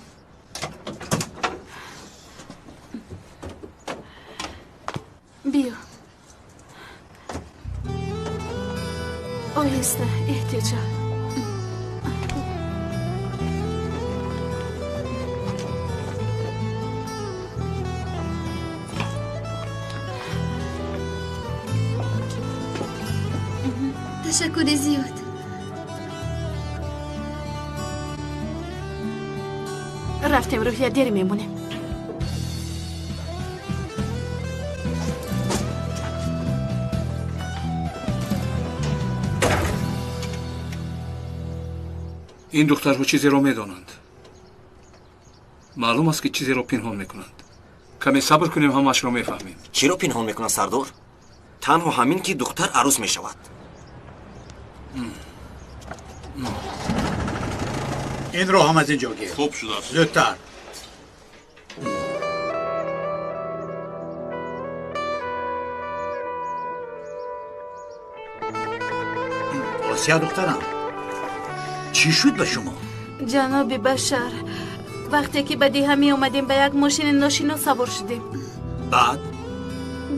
Биё. Оҳиста, эҳтиёт шав. Ташаккури зиёд. Рафтем, Рӯҳия, дер мемонем. Ин духтарҳо чизеро медонанд. Маълум аст, ки чизеро пинҳон мекунанд. Каме сабр кунем, ҳамаашро мефаҳмем. Чиро пинҳон мекунанд, сардор? Танҳо ҳамин, ки духтар арӯс мешавад. Инро ҳам аз ин ҷо гир. Хуб шудааст. Зудтар. Осия духтарам, чӣ шуд ба шумо? Ҷаноби Башар, вақте ки ба деҳа меомадем, ба як мошини ношинос савор шудем. Баъд?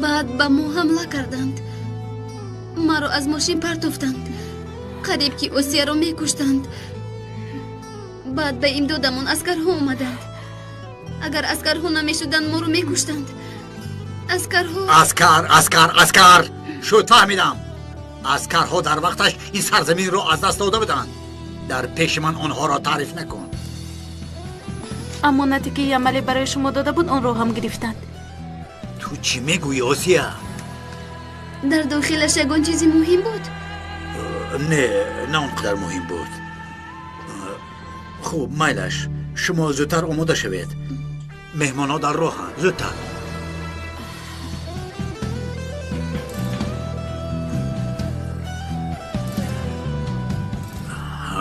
Баъд ба мо ҳамла карданд. Маро аз мошин партофтанд. Қариб ки Осияро мекуштанд. Баъд ба имдодамон аскарҳо омаданд. Агар аскарҳо намешуданд, моро мекуштанд. Аскарҳо... Аскар, аскар, аскар! Шуд, фаҳмидам. Аскарҳо дар вақташ ин сарзаминро аз даст дода буданд. Дар пеши ман онҳоро таъриф накун. Амонате ки Ямале барои шумо дода буд, онро ҳам гирифтанд. Ту чӣ мегӯӣ, Осия? Дар дохилаш ягон чизи муҳим буд? Не, на он қадар муҳим буд. Хуб, майлаш, шумо зудтар омода шавед. Меҳмонҳо дар роҳанд. Зудтар.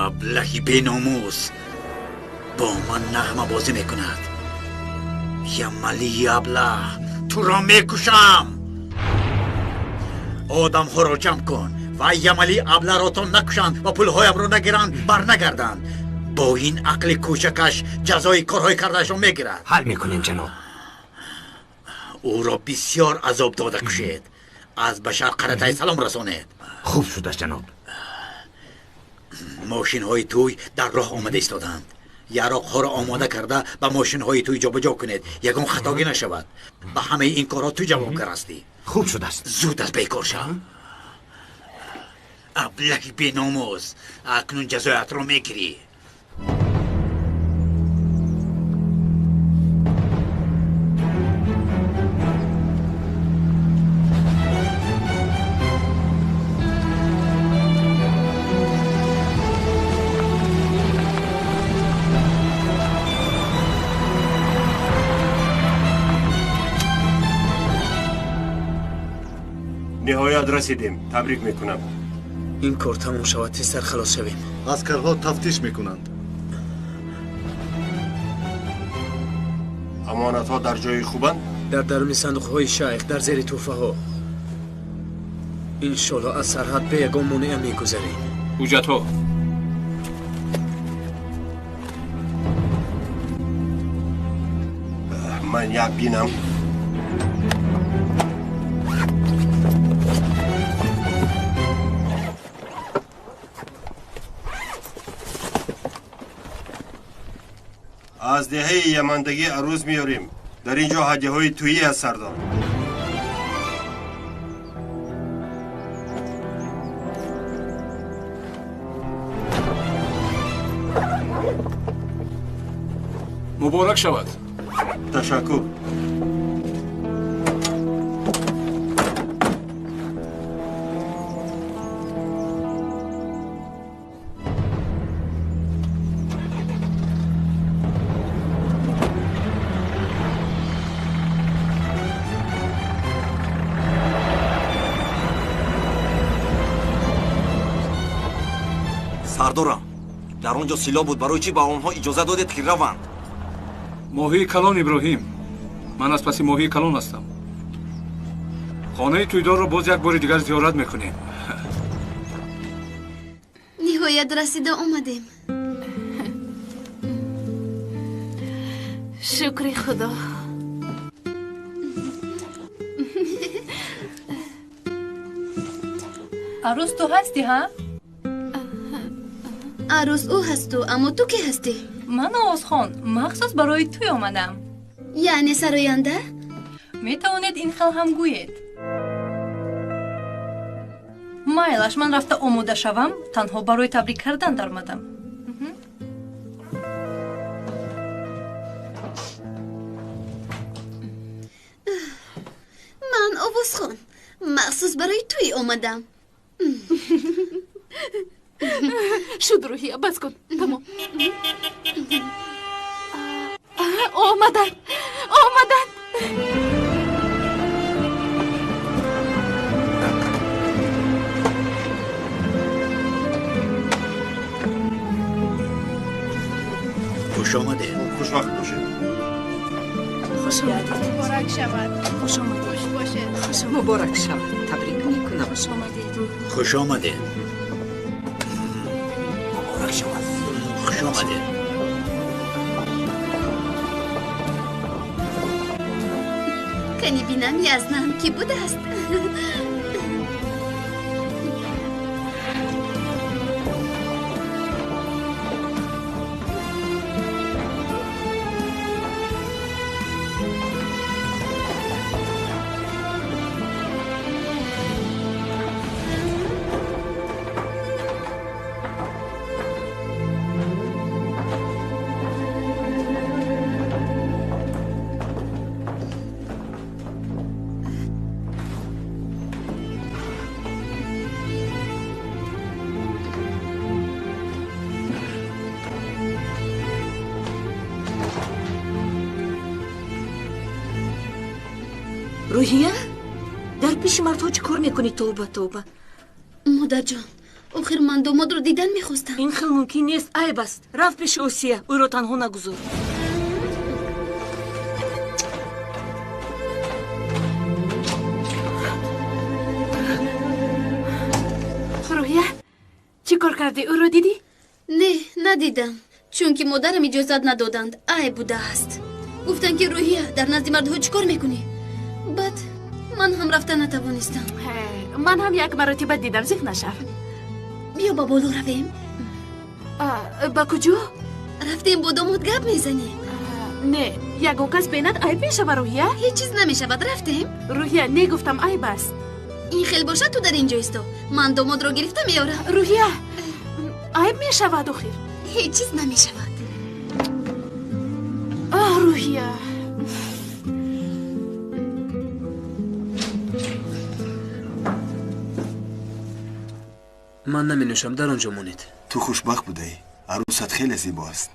Аблаҳи беномус бо ман нағмабозӣ мекунад. Ямалии аблаҳ, туро мекушам. Одамҳоро ҷамъ кун ва Ямалии аблаҳро то накушанд ва пулҳоямро нагиранд, барнагарданд. Бо ин ақли кӯчакаш ҷазои корҳои кардаашро мегирад. Ҳал мекунем, ҷаноб. Ӯро бисёр азоб дода кушед. Аз Башар Қаратай салом расонед. Хуб шудааст, ҷаноб. Мошинҳои тӯй дар роҳ омада истоданд. Яроқҳоро омода карда ба мошинҳои тӯй ҷобаҷо кунед. Ягон хатогӣ нашавад. Ба ҳамаи ин корҳо ту ҷавобгар ҳастӣ. Хуб шудааст. Зуд аз бекор шав. Аблаҳи беномус, акнун ҷазоятро мегирӣ. Ниҳоят расидем. Табрик мекунам. Ин кор тамом шавад, тезтар халос шавем. Аскарҳо тафтиш мекунанд. Амонатҳо дар ҷои хубанд? Дар даруни сандуқҳои шайх, дар зери тӯҳфаҳо. Иншолло аз сарҳад бе ягон монеа мегузарем. Ҳуҷҷатҳо. Ман як бинам. Аз деҳаи ямандагӣ арӯз меорем. Дар ин ҷо ҳадяҳои тӯйӣ аст, сардор. Муборак шавад. Ташаккур. Сардорам, дар он ҷо силоҳ буд. Барои чӣ ба онҳо иҷоза додед ки раванд? Моҳии калон, Иброҳим. Ман аз паси моҳии калон ҳастам. Хонаи тӯйдорро боз як бори дигар зиёрат мекунем. Ниҳоят расида омадем. Шукри Худо. Арӯз ту ҳастӣ, ҳа? Арӯз ӯ ҳасту, аммо ту кӣ ҳастӣ? Ман овозхон, махсус барои тӯй омадам. Яъне сароянда? Метавонед ин хел ҳам гӯед. Майлаш, ман рафта омода шавам, танҳо барои табрик кардан даромадам. Ман овозхон, махсус барои тӯй омадам. Шуд, Рӯҳия, бас кун. Тамом. Омаданд, омаданд. Хуш омадед. Хушвақт бошед. Хуш омадед. Муборак шавад. Хуш омадед. Хуш бошед. Муборак шавад. Табрик мекунам. Хуш омадед. Хуш омадед. Муборак шавад. Хуш омадед. Кани бинам, язнам ки будааст. Рӯҳия, дар пеши мардҳо чӣ кор мекунӣ? Тавба, тавба. Модарҷон, охир ман домодро дидан мехостам. Ин хел мумкин нест, айб аст. Рафт пеши Осия, ӯро танҳо нагузор. Рӯҳия, чӣ кор кардӣ? Ӯро дидӣ? Не, надидам, чунки модарам иҷозат надоданд. Айб будааст. Гуфтанд ки Рӯҳия, дар назди мардҳо чӣ кор мекунӣ? Баъд ман ҳам рафта натавонистам. Ман ҳам як маротиба дидам, зиқ нашав. Биё ба боло равем. Ба куҷо? Рафтем бо домод гап мезанем. Не, ягон кас бинад айб мешава, Рӯҳия. Ҳеҷ чиз намешавад, рафтем. Рӯҳия, не гуфтам айб аст. Ин хел бошад, ту дар ин ҷо исто. Ман домодро гирифта меорам. Рӯҳия, айб мешавад охир. Ҳеҷ чиз намешавад. Аҳ, Рӯҳия. Ман наменӯшам, дар он ҷо монед. Ту хушбахт будаӣ. Арӯсат хеле зебо аст.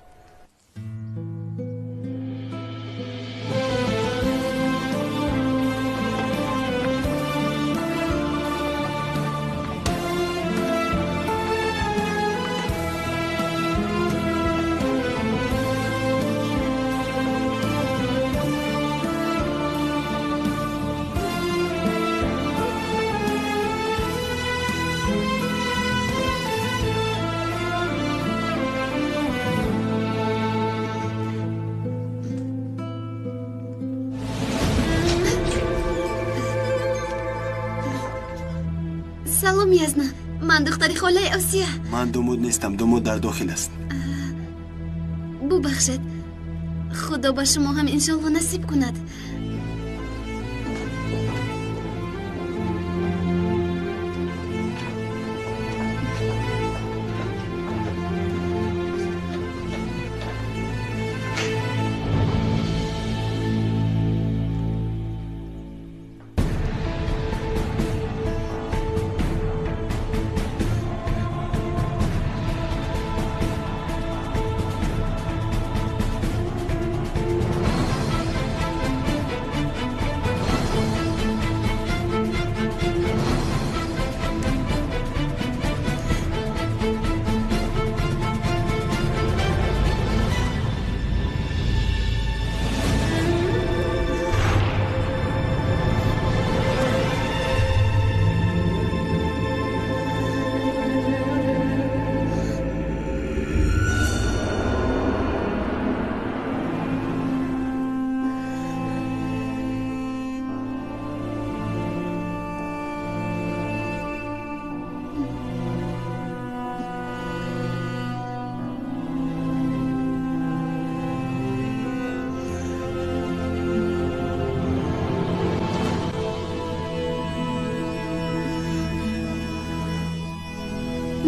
Салом Язна, ман духтари холаи Осия. Ман домод нестам, домод дар дохил аст. Бубахшед, Худо ба шумо ҳам иншолло насиб кунад.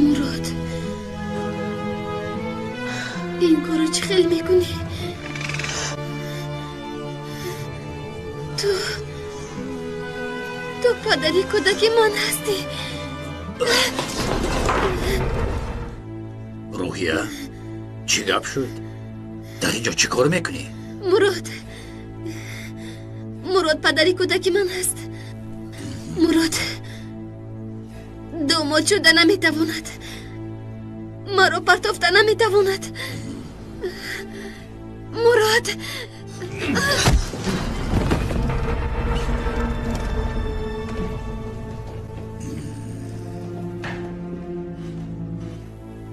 Мурод, ин корро чӣ хел мекунӣ? Ту падари кӯдаки ман ҳастӣ. Рӯҳия, чӣ гап шуд? Дар ин ҷо чӣ кор мекунӣ? Мурод, Мурод падари кӯдаки ман аст. Мурод домод шуда наметавонад, маро партофта наметавонад. Мурод,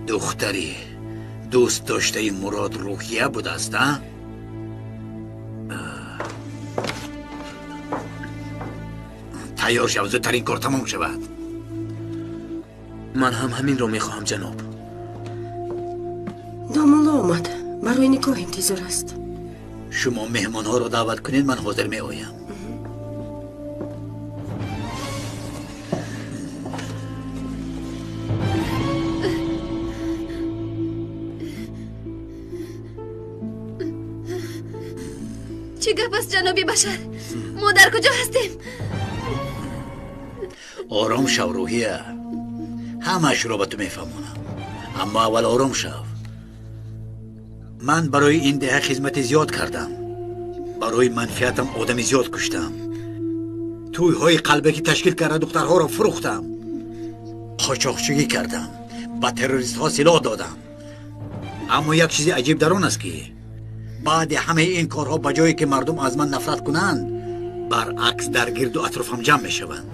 духтари дӯст доштаи Мурод Рӯҳия будааст, а? Тайёр шав, зудтар ин кор тамом шавад. Ман ҳам ҳаминро мехоҳам, ҷаноб. Домулло омад, барои никоҳ интизор аст. Шумо меҳмонҳоро даъват кунед, ман ҳозир меоям. Чӣ гап аст, ҷаноби Башар? Мо дар куҷо ҳастем? Ором шав, Рӯҳия. Ҳамаашро ба ту мефаҳмонам, аммо аввал ором шав. Ман барои ин деҳа хизмати зиёд кардам, барои манфиатам одами зиёд куштам, тӯйҳои қалбакӣ ташкил карда духтарҳоро фурӯхтам, қочоқчигӣ кардам, ба террористҳо силоҳ додам. Аммо як чизи аҷиб дар он аст, ки баъди ҳамаи ин корҳо ба ҷое ки мардум аз ман нафрат кунанд, баръакс дар гирду атрофам ҷамъ мешаванд.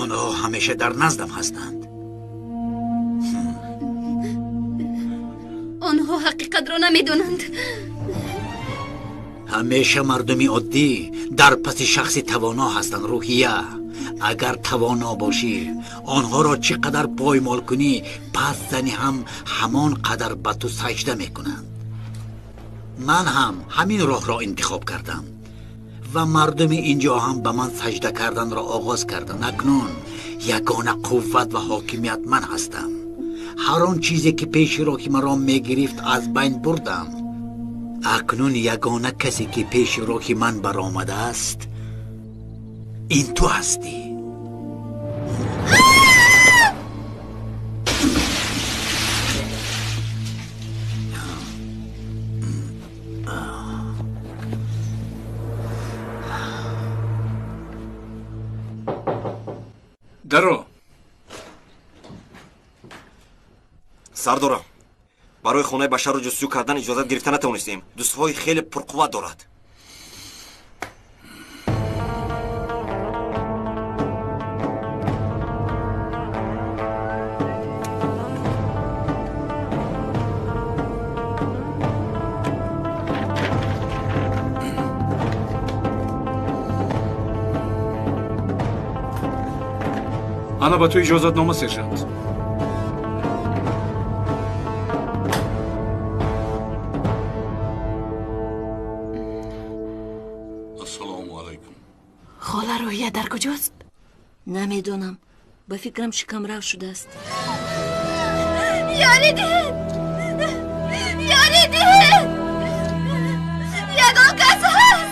Онҳо ҳамеша дар наздам ҳастанд. Онҳо ҳақиқатро намедонанд. Ҳамеша мардуми оддӣ дар паси шахси тавоно ҳастанд, Рӯҳия. Агар тавоно бошӣ, онҳоро чӣ қадар поймол кунӣ, пас зани ҳам ҳамон қадар ба ту саҷда мекунанд. Ман ҳам ҳамин роҳро интихоб кардам ва мардуми ин ҷо ҳам ба ман саҷда карданро оғоз карданд. Акнун ягона қувват ва ҳокимият ман ҳастам. Ҳар он чизе ки пеши роҳи маро мегирифт, аз байн бурдам. Акнун ягона касе ки пеши роҳи ман баромадааст, ин ту ҳастӣ. Даро. Сардорам, барои хонаи Башарро ҷустуҷӯ кардан иҷозат гирифта натавонистем. Дӯстҳои хеле пурқувват дорад. Ана ба ту иҷозатнома, сержант. Ассалому алайкум. Хола Рӯҳия дар куҷост? Намедонам, ба фикрам шикамрав шудааст. Ёрӣ диҳед! Ёрӣ диҳед! Ягон кас ҳаст?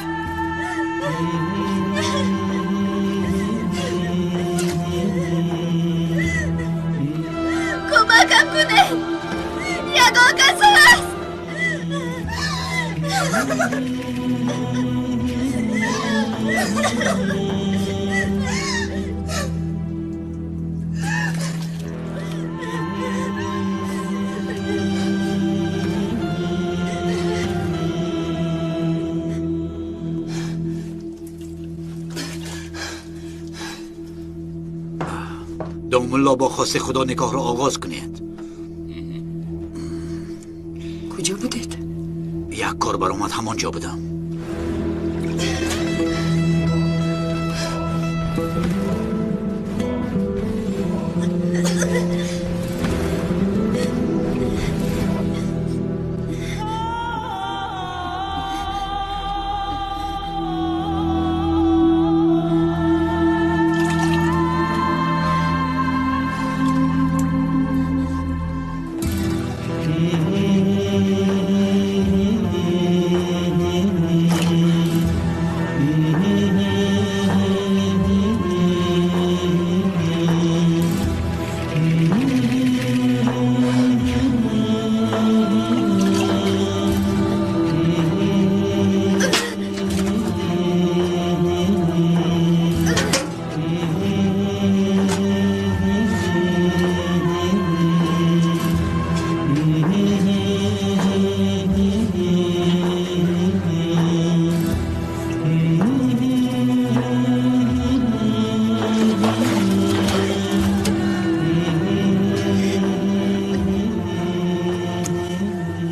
Кӯмакам кунед! Ягон кас ҳаст? Домулло, бо хости Худо никоҳро оғоз кунед. Куҷо будед? Як кор баромад, ҳамон ҷо будам.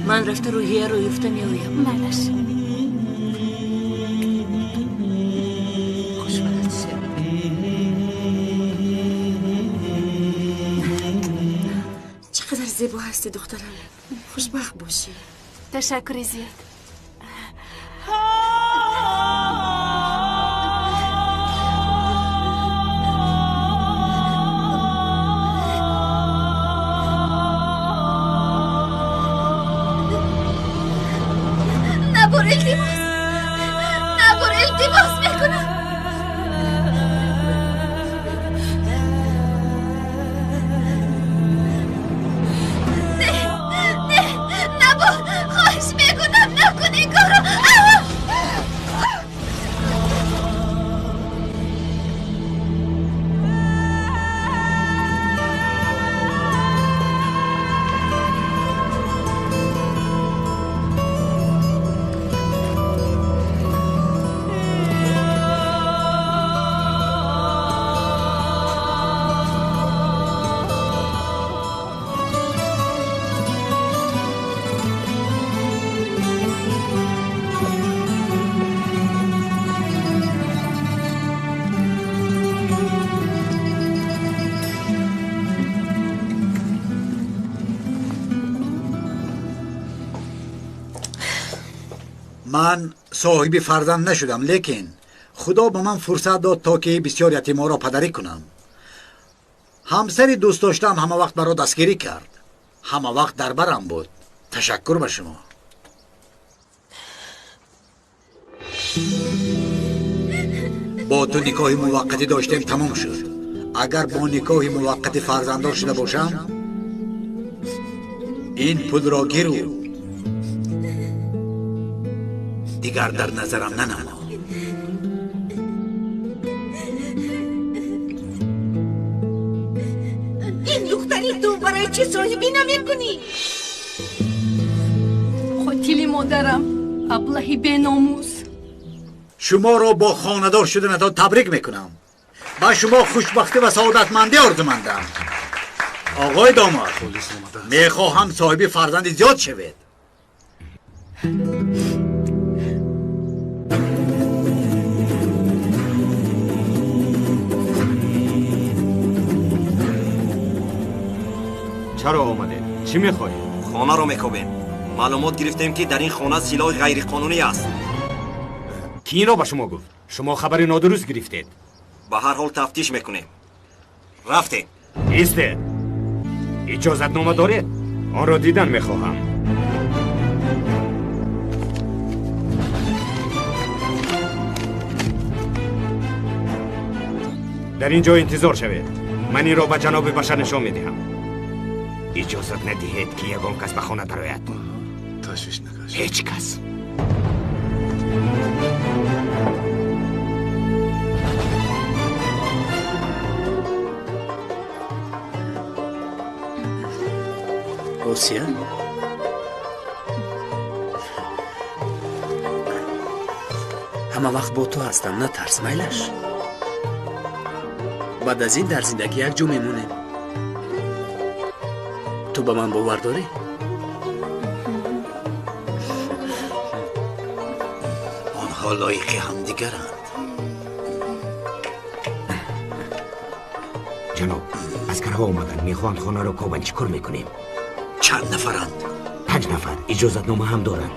Ман рафта Рӯҳияро ёфта меоям. Майлаш. Хушбахт шавед. Чӣ қадар зебо ҳастӣ, духтарам. Хушбахт бошӣ. Ташаккури зиёд. Набор, илтимос, набор, илтимос мекунам. Не, не, набор, хоҳиш мекунам, накун ин корро. Ман соҳиби фарзанд нашудам, лекин Худо ба ман фурсат дод, то ки бисёр ятиморо падарӣ кунам. Ҳамсари дӯст доштаам ҳама вақт маро дастгирӣ кард, ҳама вақт дар барам буд. Ташаккур ба шумо. Бо ту никоҳи муваққатӣ доштем, тамом шуд. Агар бо никоҳи муваққатӣ фарзанддор шуда бошам, ин пулро гиру дигар дар назарам нанамо. Ин духтари ту барои чӣ соҳибӣ намекунӣ? Қотили модарам, аблаҳи беномус. Шуморо бо хонадор шуданатон табрик мекунам. Ба шумо хушбахтӣ ва саодатмандӣ орзумандам. Оғои домод, мехоҳам соҳиби фарзанди зиёд шавед. Чаро омадед? Чӣ мехоҳед? Хонаро мекобем. Маълумот гирифтем, ки дар ин хона силоҳи ғайриқонунӣ аст. Кӣ инро ба шумо гуфт? Шумо хабари нодуруст гирифтед. Ба ҳар ҳол тафтиш мекунем. Рафтем. Истед. Иҷозатнома доред? Онро дидан мехоҳам. Дар ин ҷо интизор шавед. Ман инро ба ҷаноби Башар нишон медиҳам. Иҷозат надиҳед, ки ягон кас ба хона дарояд. Ташвиш накаш. Ҳеҷ кас. Осия? Ҳама вақт бо ту ҳастам, натарс, майлаш. Баъд аз ин дар зиндагӣ якҷо мемонем. Ту ба ман бовар дорӣ? Онҳо лоиқи ҳамдигаранд. Ҷаноб, аскарҳо омаданд, мехоҳанд хонаро кобанд. Чӣ кор мекунем? Чанд нафаранд? 5 нафар. Иҷозатнома ҳам доранд.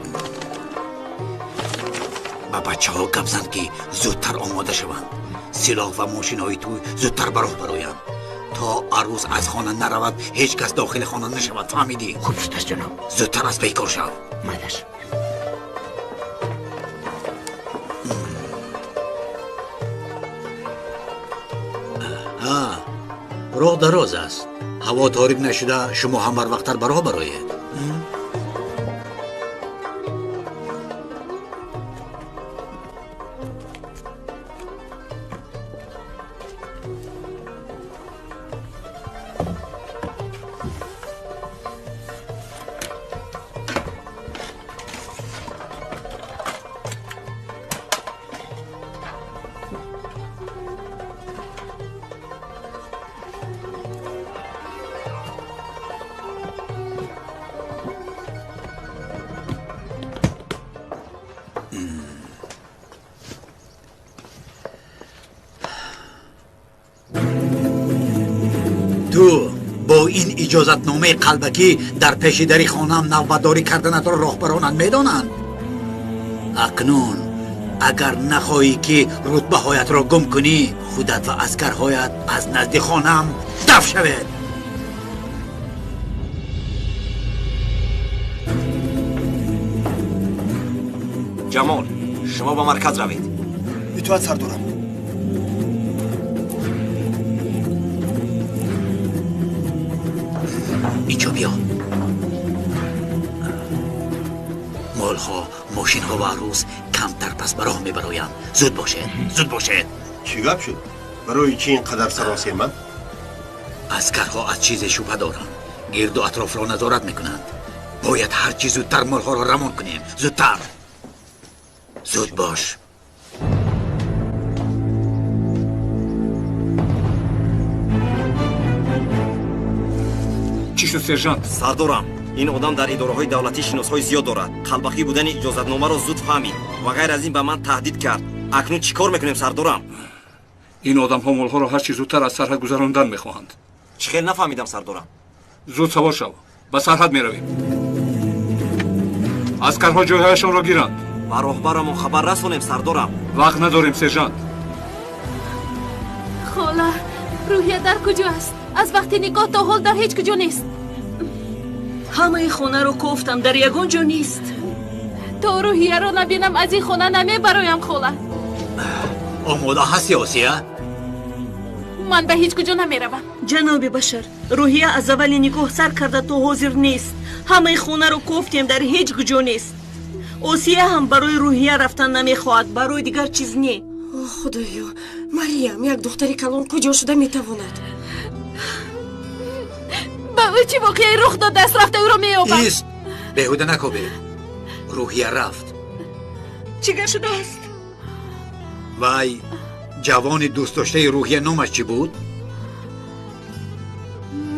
Ба бачаҳо гап зан, ки зудтар омода шаванд. Силоҳ ва мошинҳои тӯй зудтар ба роҳ бароянд. То арӯс аз хона наравад, ҳеҷ кас дохили хона нашавад. Фаҳмидӣ? Хуб шудааст, ҷаноб. Зудтар аз пей кор шав. Майлаш. Роҳ дароз аст. Ҳаво торик нашуда, шумо ҳам барвақттар ба роҳ бароед. Ту бо ин иҷозатномаи қалбакӣ дар пеши дари хонаам навбатдорӣ карданатро роҳбаронат медонанд. Акнун агар нахоҳӣ, ки рутбаҳоятро гум кунӣ, худат ва аскарҳоят аз назди хонаам даф шавед. Ҷамол, шумо ба марказ равед. Итоат, сардорам. Инҷо биё. Молҳо, мошинҳо ва арӯс камтар пас ба роҳ мебароянд. Зуд бошед, зуд бошед. Чӣ гап шуд? Барои чӣ ин қадар саросема? Аскарҳо аз чизе шубҳа доранд. Гирду атрофро назорат мекунанд. Бояд ҳарчи зудтар молҳоро равон кунем. Зудтар. Зуд бош. Чӣ шуд, сержант? Сардорам, ин одам дар идораҳои давлатӣ шиносҳои зиёд дорад. Қалбакӣ будани иҷозатномаро зуд фаҳмид ва ғайр аз ин ба ман таҳдид кард. Акнун чӣ кор мекунем, сардорам? Ин одамҳо молҳоро ҳарчи зудтар аз сарҳад гузарондан мехоҳанд. Чӣ хел нафаҳмидам, сардорам? Зуд савор шав, ба сарҳад меравем. Аскарҳо ҷойҳояшонро гиранд. Ба роҳбарамон хабар расонем, сардорам. Вақт надорем, сержант. Хола, Рӯҳия дар куҷо аст? Аз вақти никоҳ то ҳол дар ҳеҷ куҷо нест. Ҳамаи хонаро кофтам, дар ягон ҷо нест. То Рӯҳияро набинам, аз ин хона намебароям, хола. Омода ҳасти, Осия? Ман ба ҳеҷ куҷо намеравам. Ҷаноби Башар, Рӯҳия аз аввали никоҳ сар карда то ҳозир нест. Ҳамаи хонаро кофтем, дар ҳеҷ куҷо нест. Осия ҳам барои Рӯҳия рафтан намехоҳад, барои дигар чиз не. О, Худоё, Мариям, як духтари калон куҷо шуда метавонад? Ба ӯ чӣ воқеае рух додааст? Рафта ӯро меёбам. Ист, беҳуда накобед. Рӯҳия рафт. Чӣ гап шудааст? Вай, ҷавони дӯстдоштаи Рӯҳия номаш чӣ буд?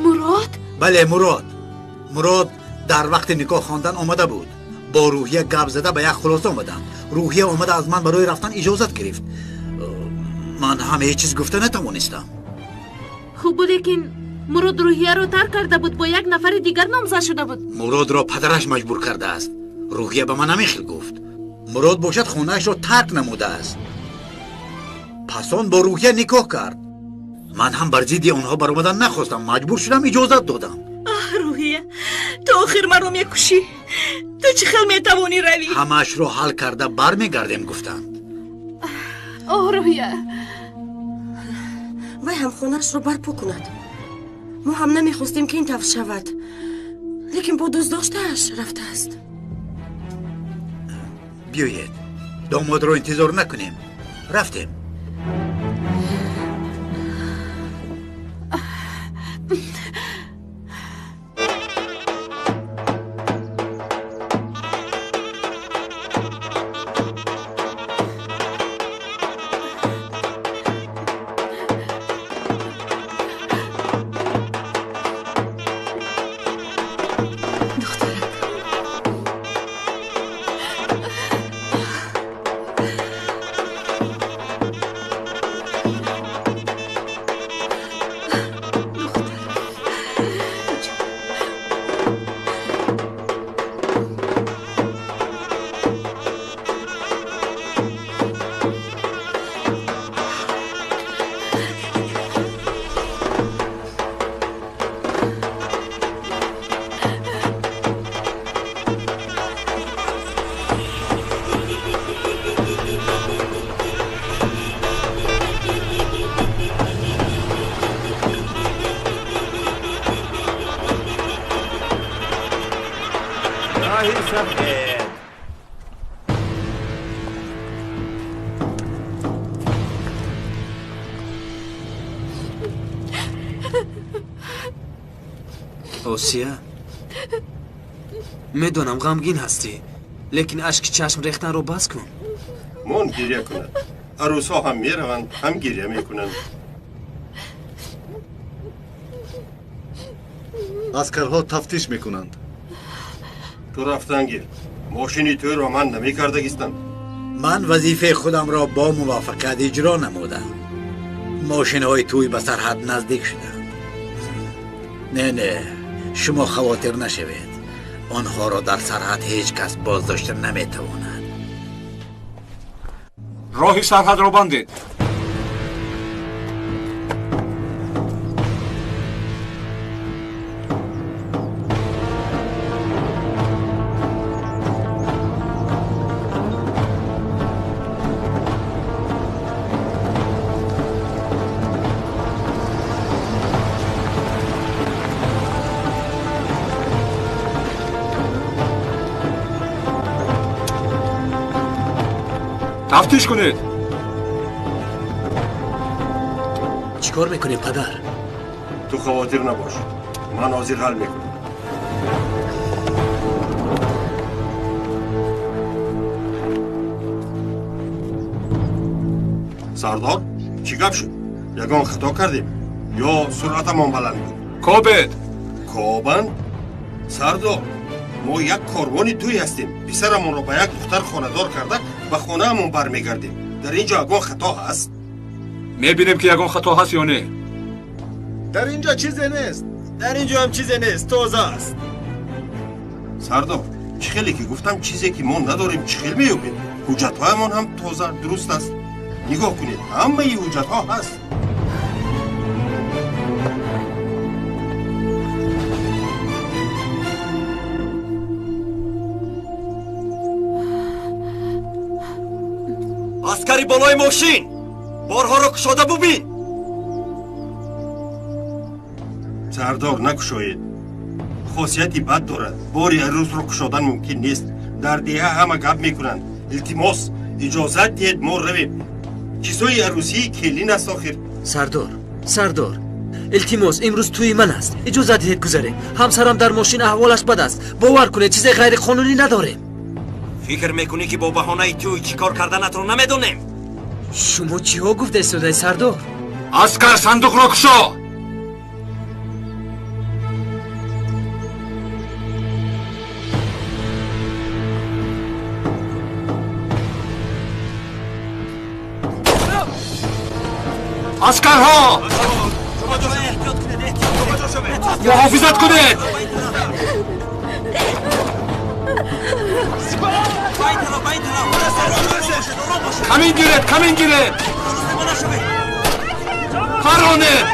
Мурод? Бале, Мурод. Мурод дар вақти никоҳ хондан омада буд. Бо Рӯҳия гап зада ба як хулоса омаданд. Рӯҳия омада аз ман барои рафтан иҷозат гирифт. Ман ҳам ҳеҷ чиз гуфта натавонистам. Хуб, лекин Мурод Рӯҳияро тарк карда буд, бо як нафари дигар номзад шуда буд. Муродро падараш маҷбур кардааст. Рӯҳия ба ман ҳамин хел гуфт. Мурод бошад хонаашро тарк намудааст. Пас он бо Рӯҳия никоҳ кард. Ман ҳам бар зидди онҳо баромадан нахостам, маҷбур шудам, иҷозат додам. Аҳ, Рӯҳия, ту охир маро мекушӣ. Ту чӣ хел метавонӣ равӣ? Ҳамаашро ҳал карда бармегардем, гуфтанд. Оҳ, Рӯҳия, вай ҳам хонаашро барпо кунад. Мо ҳам намехостем, ки ин тавр шавад, лекин бо дӯстдоштааш рафтааст. Биёед, домодро интизор накунем. Рафтем. Осия, медонам ғамгин ҳастӣ, лекин ашки чашм рехтанро бас кун. Мон гиря кунад. Арӯсҳо ҳам мераванд, ҳам гиря мекунанд. Аскарҳо тафтиш мекунанд. Ту рафтан гир. Мошини тӯйро ман намекардагистам. Ман вазифаи худамро бо муваффақият иҷро намудам. Мошинҳои тӯй ба сарҳад наздик шуданд. Не, не, шумо хавотир нашавед. Онҳоро дар сарҳад ҳеҷ кас боздошта наметавонад. Роҳи сарҳадро бандед. Тафтиш кунед. Чӣ кор мекунем, падар? Ту хавотир набош, ман ҳозир ҳал мекунам. Сардор, чӣ гап шуд? Ягон хато кардем ё суръатамон баланд буд? Кобед. Кобанд? Сардор, мо як корвони тӯй ҳастем. Писарамонро ба як духтар хонадор карда ба хонаамон бармегардем. Дар ин ҷо ягон хато ҳаст? Мебинем, ки ягон хато ҳаст ё не. Дар ин ҷо чизе нест. Дар ин ҷо ҳам чизе нест, тоза аст. Сардор, чӣ хеле ки гуфтам, чизе ки мо надорем чӣ хел меёбем? Ҳуҷҷатҳоямон ҳам тоза дуруст аст. Нигоҳ кунед, ҳамаи ҳуҷҷатҳо ҳаст. Аскари болои мошин, борҳоро кушода бубин. Сардор, накушоед. Хосияти бад дорад. Бори арӯсро кушодан мумкин нест. Дар деҳа ҳама гап мекунанд. Илтимос, иҷозат диҳед мо равем. Чизои арӯсии келин аст охир. Сардор, сардор, илтимос, имрӯз тӯи ман аст. Иҷозат диҳед гузарем. Ҳамсарам дар мошин аҳволаш бад аст. Бовар кунед, чизе ғайриқонунӣ надорем. Фикр мекунӣ, ки бо баҳонаи тӯй чӣ кор карданатро намедонем? Шумо чиҳо гуфта истодаед, сардор? Аскар, сандуқро кушо! Аскарҳо! Муҳофизат кунед! Камин гиред, камин гиред! Паронед!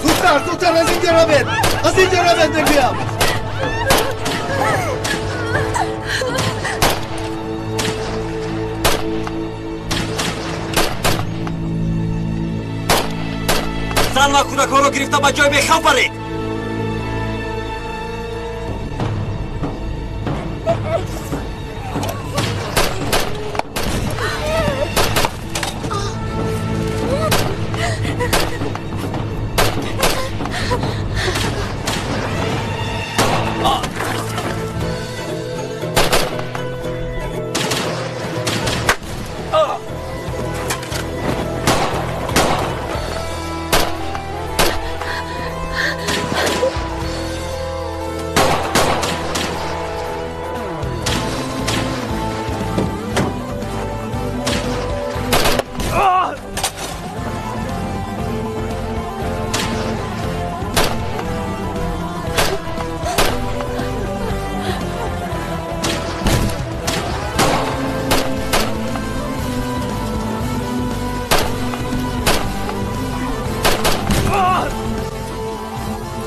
Зудтар, зудтар аз инҷо равед! Аз инҷо равед мегӯям! Зан ва кӯдакҳоро гирифта ба ҷои бехавф баред!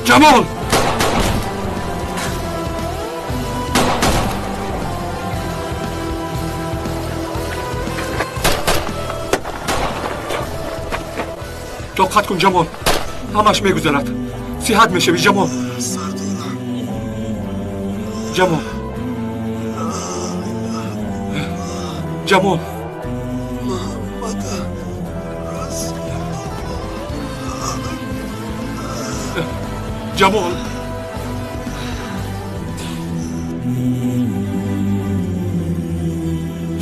Ҷамол! Тоқат кун, Ҷамол, ҳамаш мегузарад. Сиҳат мешавӣ, Ҷамол. Ҷамол, Ҷамол, Ҷамол.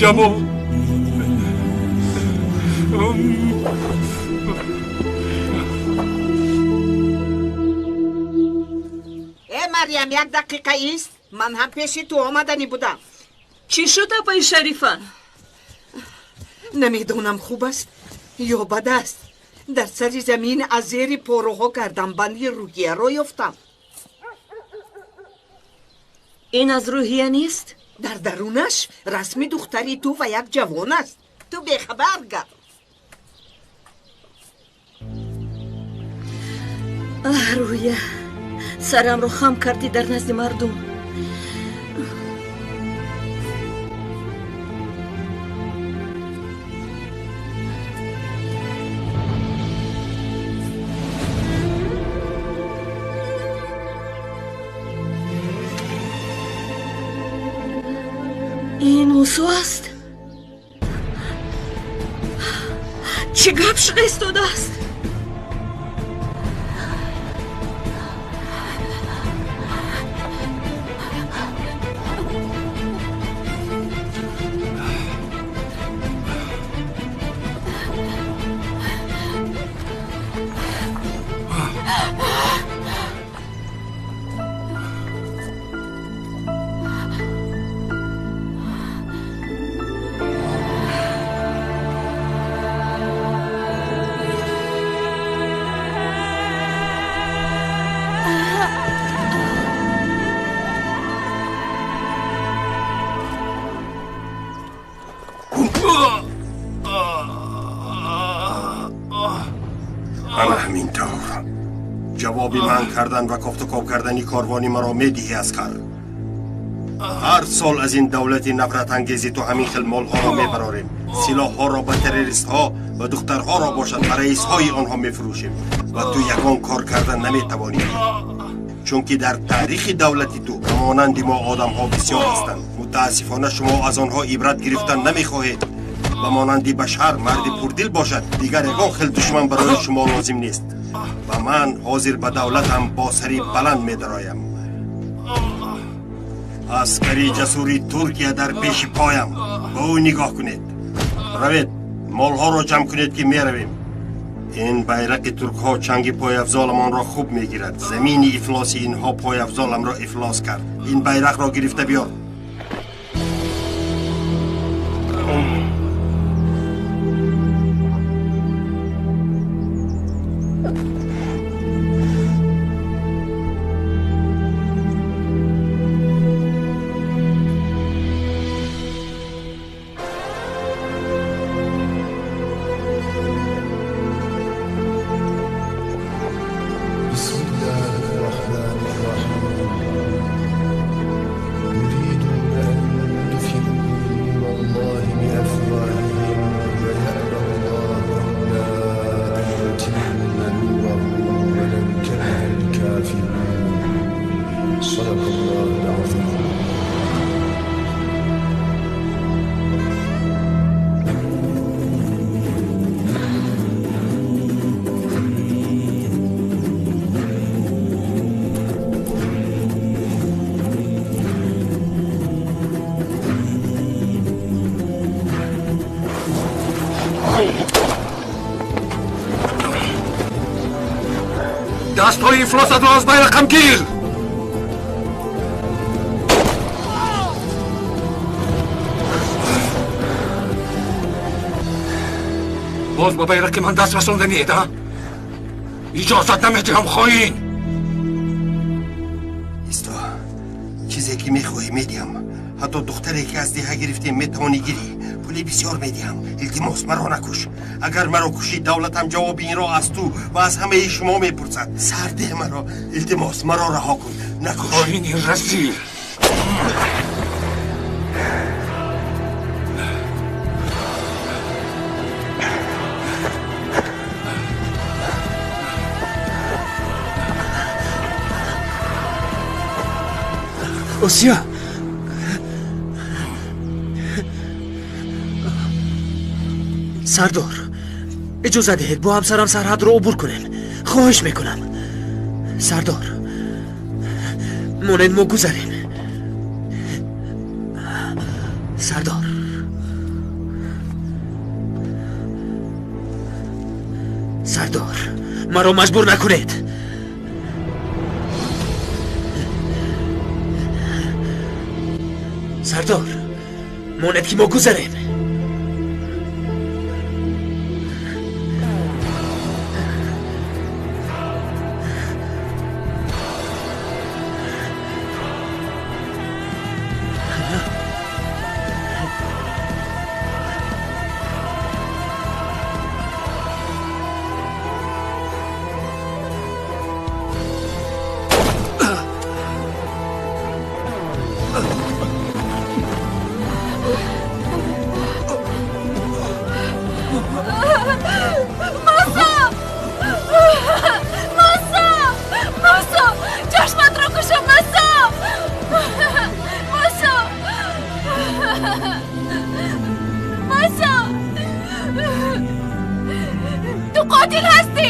Ҷамол. Э, Марьям, як дақиқа ист. Ман ҳам пеши ту омаданӣ будам. Чӣ шуд, апаи Шарифа? Намедонам, хуб аст ё бад аст. Дар сари замин аз зери пороҳо гарданбанди Рӯҳияро ёфтам. Ин аз Рӯҳия нест? Дар дарунаш расми духтари ту ва як ҷавон аст. Ту бехабар гап. Аҳ, Рӯҳия, сарамро хам кардӣ дар назди мардум. Ин Мусо аст? Чӣ гап шуда истодааст? Ана ҳамин тавр ҷавоби манъ кардан ва кофтукоб кардани корвони маро медиҳӣ, аскар. Ҳар сол аз ин давлати нафратангези ту ҳамин хел молҳоро мебарорем, силоҳҳоро ба террористҳо ва духтарҳоро бошад ба раисҳои онҳо мефурӯшем ва ту ягон кор кардан наметавонӣ, чунки дар таърихи давлати ту ба монанди мо одамҳо бисёр ҳастанд. Мутаассифона, шумо аз онҳо ибрат гирифтан намехоҳед. Ба монанди Башар марди пурдил бошад, дигар ягон хел душман барои шумо лозим нест. Ва ман ҳозир ба давлатам бо сари баланд медароям. Аскари ҷасури Туркия дар пеши поям, ба ӯ нигоҳ кунед. Равед, молҳоро ҷамъ кунед, ки меравем. Ин байрақи туркҳо чанги пойафзоламонро хуб мегирад. Замини ифлоси инҳо пойафзоламро ифлос кард. Ин байрақро гирифта биёр. Дастҳои ифлосатро аз байрақам гир! Боз ба байрақи ман даст расонданиед, а? Иҷозат намедиҳам, хоин! Исто, чизе ки мехоҳӣ медиҳам. Ҳатто духтаре ки аз деҳа гирифтем метавонӣ гирӣ. Пули бисёр медиҳам. Илтимос, маро накуш. Агар маро кушӣ, давлатам ҷавоби инро аз ту ва аз ҳамаи шумо мепурсад. Сар деҳ маро. Илтимос, маро раҳо кун. Накуш. Хоини разил! Осия! Сардор, иҷоза диҳед бо ҳамсарам сарҳадро убур кунем. Хоҳиш мекунам. Сардор, монед мо гузарем. Сардор, сардор, маро маҷбур накунед. Сардор, монед ки мо гузарем. Ту қотил ҳастӣ!